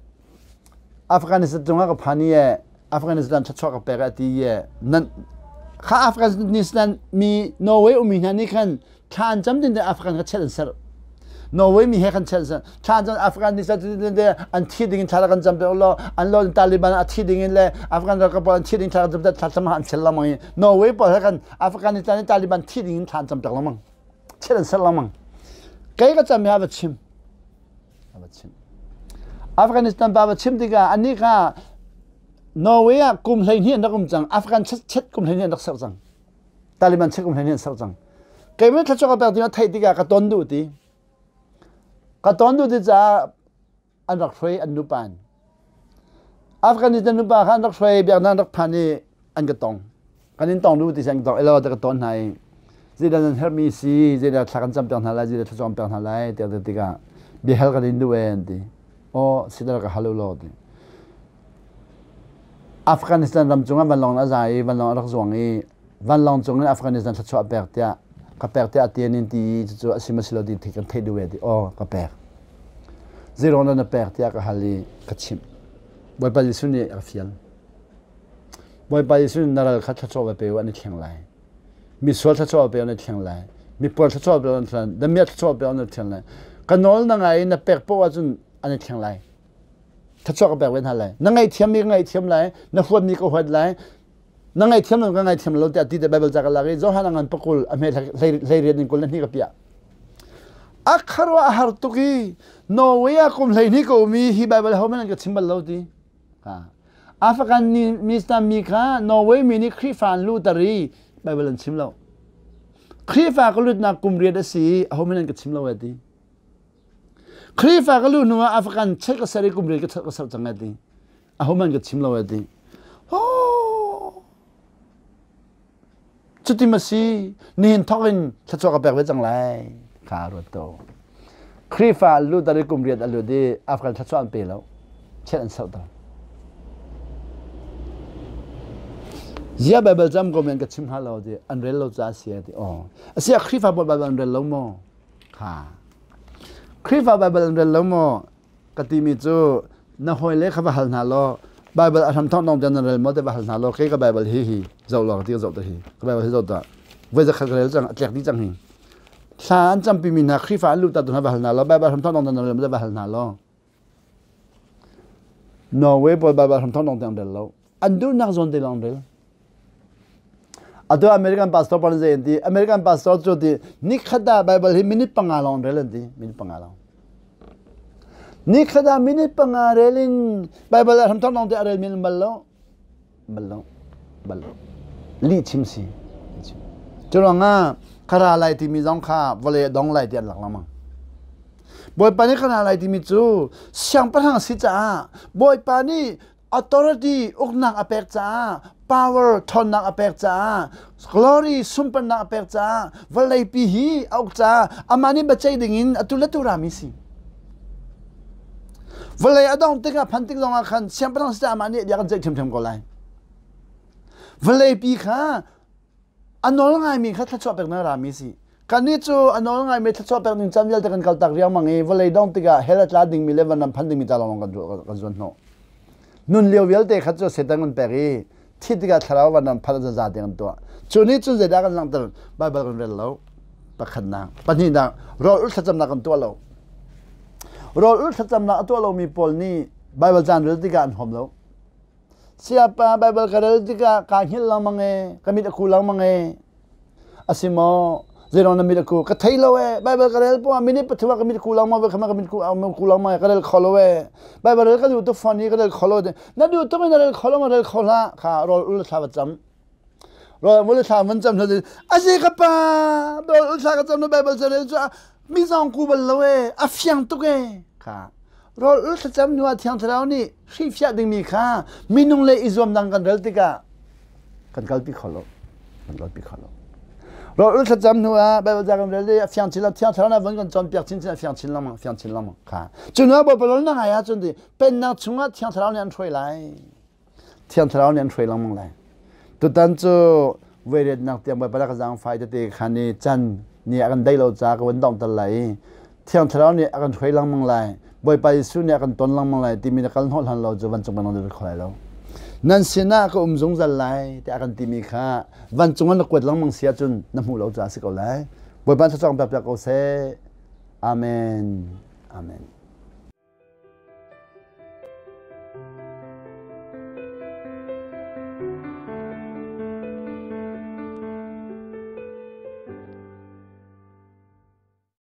[SPEAKER 1] Afghanistan cungah ka phan i Afghanistan thluachuah ka pek a ti i nan kha Afghanistan mi Norway ummi hna nih khan thla an cam tin Afghan kha chet an ser Norway mi he khan chet an ser thla an cam Afghanistan tin an thi ding in thla kan cam pe law an lo Taliban a thi ding in le Afghan ralkap pawl an thi ding thla kan cam thla cam an chel lengmang i Norway pawl he khan Afghanistan i Taliban thi ding in thla an cam pek lengmang chet an ser lengmang kei ka cam hi a va chim a va chim. Afghanistan pa va chim tikah anih kha Norway ah kum 12 an rak um cang. Afghan chet kum 12 an rak ser cang. Taliban chet kum 12 an ser cang. Keimah thluachuah ka pek ti theih tikah ka ton duh ti. Ka ton duh ti caah an rak hruai an nupa in. Afghanistan nupa kha an rak hruai biaknak an rak phan i an ka tong. Kan in tong duh ti an ka tong. Elo te ka ton hna i zeidah nan herhmi si, zeidah thla kan campiak hna lai, zeidah thluachuah kan pek hna lai tiah ti tikah biahal kan in duh e an ti. Aw sidar ka hal u law ti. Afghanistan ram cungah vanlawng a za i vanlawng a rak zuang i vanlawng cung in Afghanistan thluachuah pek tiah ka pek tiah ti an in ti i cucu a si ma si lo ti kan theih duh ve ti aw ka pek. Zeiruang dah na pek tiah ka hal i ka chimh. Bawipa Jesuh nih a ka fial. Bawipa Jesuh nih na ral kha thluachuah va pe u an i thleng lai. Misual thluachuah va pe u an i thleng lai. Mipuar thluachuah va pe u an i thleng lai. Damiah thluachuah va pe u an i thleng lai. Ka nawl na ngai i na pek paoh ahcun an i thleng lai. Thluachuah ka pek ve hna lai. Na ngaihthiammi ka ngaihthiam lai. Na huatmi ka huat lai. Na ngaihthiam lo ka ngaihthiam lo tiah ti te Bible ca ka lak i Johan a ngan pakul a hme hlei riat in 22 ka piah. A kharuah a har tuk i Norway ah kum 12 ka um i hi Bible ho hmanh an ka chim bal lo ti. African mi kha Norway mi nih Khrihfa an luhter i Bible an chim lo. Khrihfa ka lutnak kum riat a si i aho hmanh an ka chim lo e ti. Khrihfa ka luh hnu ah African church ka ser i kum riat ka ser cang e ti. Aho hmanh ka chim lo e ti. Oh! Cuti ma si, nihin thawk in thluachuah ka pek ve cang lai. Kha ruat to. Khrihfa an lut i kum riat a lut i Afghan thluachuah an pe lo. Chiat an sauhter. Zia Bible cam ko men ka chim hnga lo ti an rel lo ca si ti aw. Asia Khrihfa pawl Bible an rel lo maw? Kha. Khrihfa Bible an rel lo maw? Ka timi cu na hawile kha va hal hna law Bible a hram thawng dong tiang nan rel maw ti va hal hna law kei ka Bible hi hi zoh law ka ti ka zoh ta hi ka Bible hi zoh ta voi zakhat ka rel cang a tlek dih cang hi thla an campi mi hna Khrihfa an luh ta tu hna va hal hna law Bible hram thawng dong tiang nan rel maw ti va hal hna law Norway pawl Bible hram thawng dong tiang rel lo an duhnak zawn te lawng rel Atu American pastor pawl zei an ti? American pastor cu ti nikhat ah Bible hi minute panga lawng rel an ti. Minute panga lawng. Nikhat ah minute panga rel in Bible ah hramthok lawng te a rel mi bal lo. Bal lo. Bal lo. Lih chim si. Cu ruangah ka ra lai timi zong kha vawlei a dong lai ti an lak lengmang. Bawipa nih ka ra lai timi cu siangpahrang si caah Bawipa nih authority uknak a pek caah power ṭhawnnak a pek caah glory sunparnak a pek caah vawleipi hi a uk caah amah nih biaceih dingin atu le tu rami si vawlei a dong tikah phan tik zongah khan siangpahrang si caah amah nih bia kan ceih ṭhiamṭhiam ko lai vawleipi kha A nawl ngaimi kha thluachuah pek na rami si. Kannih cu a nawl ngaimi thluachuah pek ning caan vialte kan kaltak riangmang i vawlei dong tikah hell a tla dingmi le vanram phan dingmi ca lawnglawng kan kan zuan hnawh. Nun lio vialte kha cu Satan kan pek i thi tikah thlarau vanram phan a zaza tiang kan tuah. Cu nih cun zeidah kan langhter? Baibal kan rel lo. Pakhatnak. Pahnihnak, rawl ulh thlacamnak kan tuah lo. Rawl ulh thlacamnak a tuah lomi pawl nih Baibal caan rel tikah an huam lo. Sayapa Baibal ka rel tikah kaa hngilh lengmang ee, ka mit a ku lengmang ee. A si maw? Zeiruang na mit a ku? Ka thei lo ee. Baibal ka rel poah minute pathum ah ka mit ku lengmang ve khama ka mit ku ku lengmang ee, ka rel kho lo ee. Baibal rel ka duh tuk fawn i ka rel kho lo. Na duh tuk in na rel kho lo ma rel kho hlah. Kha rawl ul thla va cam. Rawl ul thla van cam hna a si ka pa rawl ul thla ka cam na Baibal ca rel cu mi zong ku bal lo ee, a fiang tuk ee. Kha rawl ul thlacam hnu ah Thiang Thlarau nih hrilhfiah dingmi kha minung le i zuamnak kan rel tikah kan kalpi kho lo kan kalpi kho lo rawl ul thlacam hnu ah Bible ca kan rel i a fiang chin lo Thiang Thlarau nih von kan cawnpiak chinchin a fiang chin lengmang fiang chin lengmang kha cu hnu ah Bawipa rawl na ngai ahcun ti pennak chungah Thiang Thlarau nih an hruai lai Thiang Thlarau nih an hruai lengmang lai. Tutan cu voiriatnak tiang Bawipa ka zaangfai tete khan i can nih a kan deih lo caah ka van donghter lai i Thiang Thlarau nih a kan hruai lengmang lai. Bawipa Jesuh nih a kan ton lengmang lai timi na kal hnawh hlan lo cu vancung kan rak kho lai lo. Nan sinah ka um zungzal lai tiah a kan timi kha vancung ah na kuat lengmang si ahcun na hmuh lo caah a si ko lai. Bawipa thluachuah kan pek piak ko seh. Amen. Amen.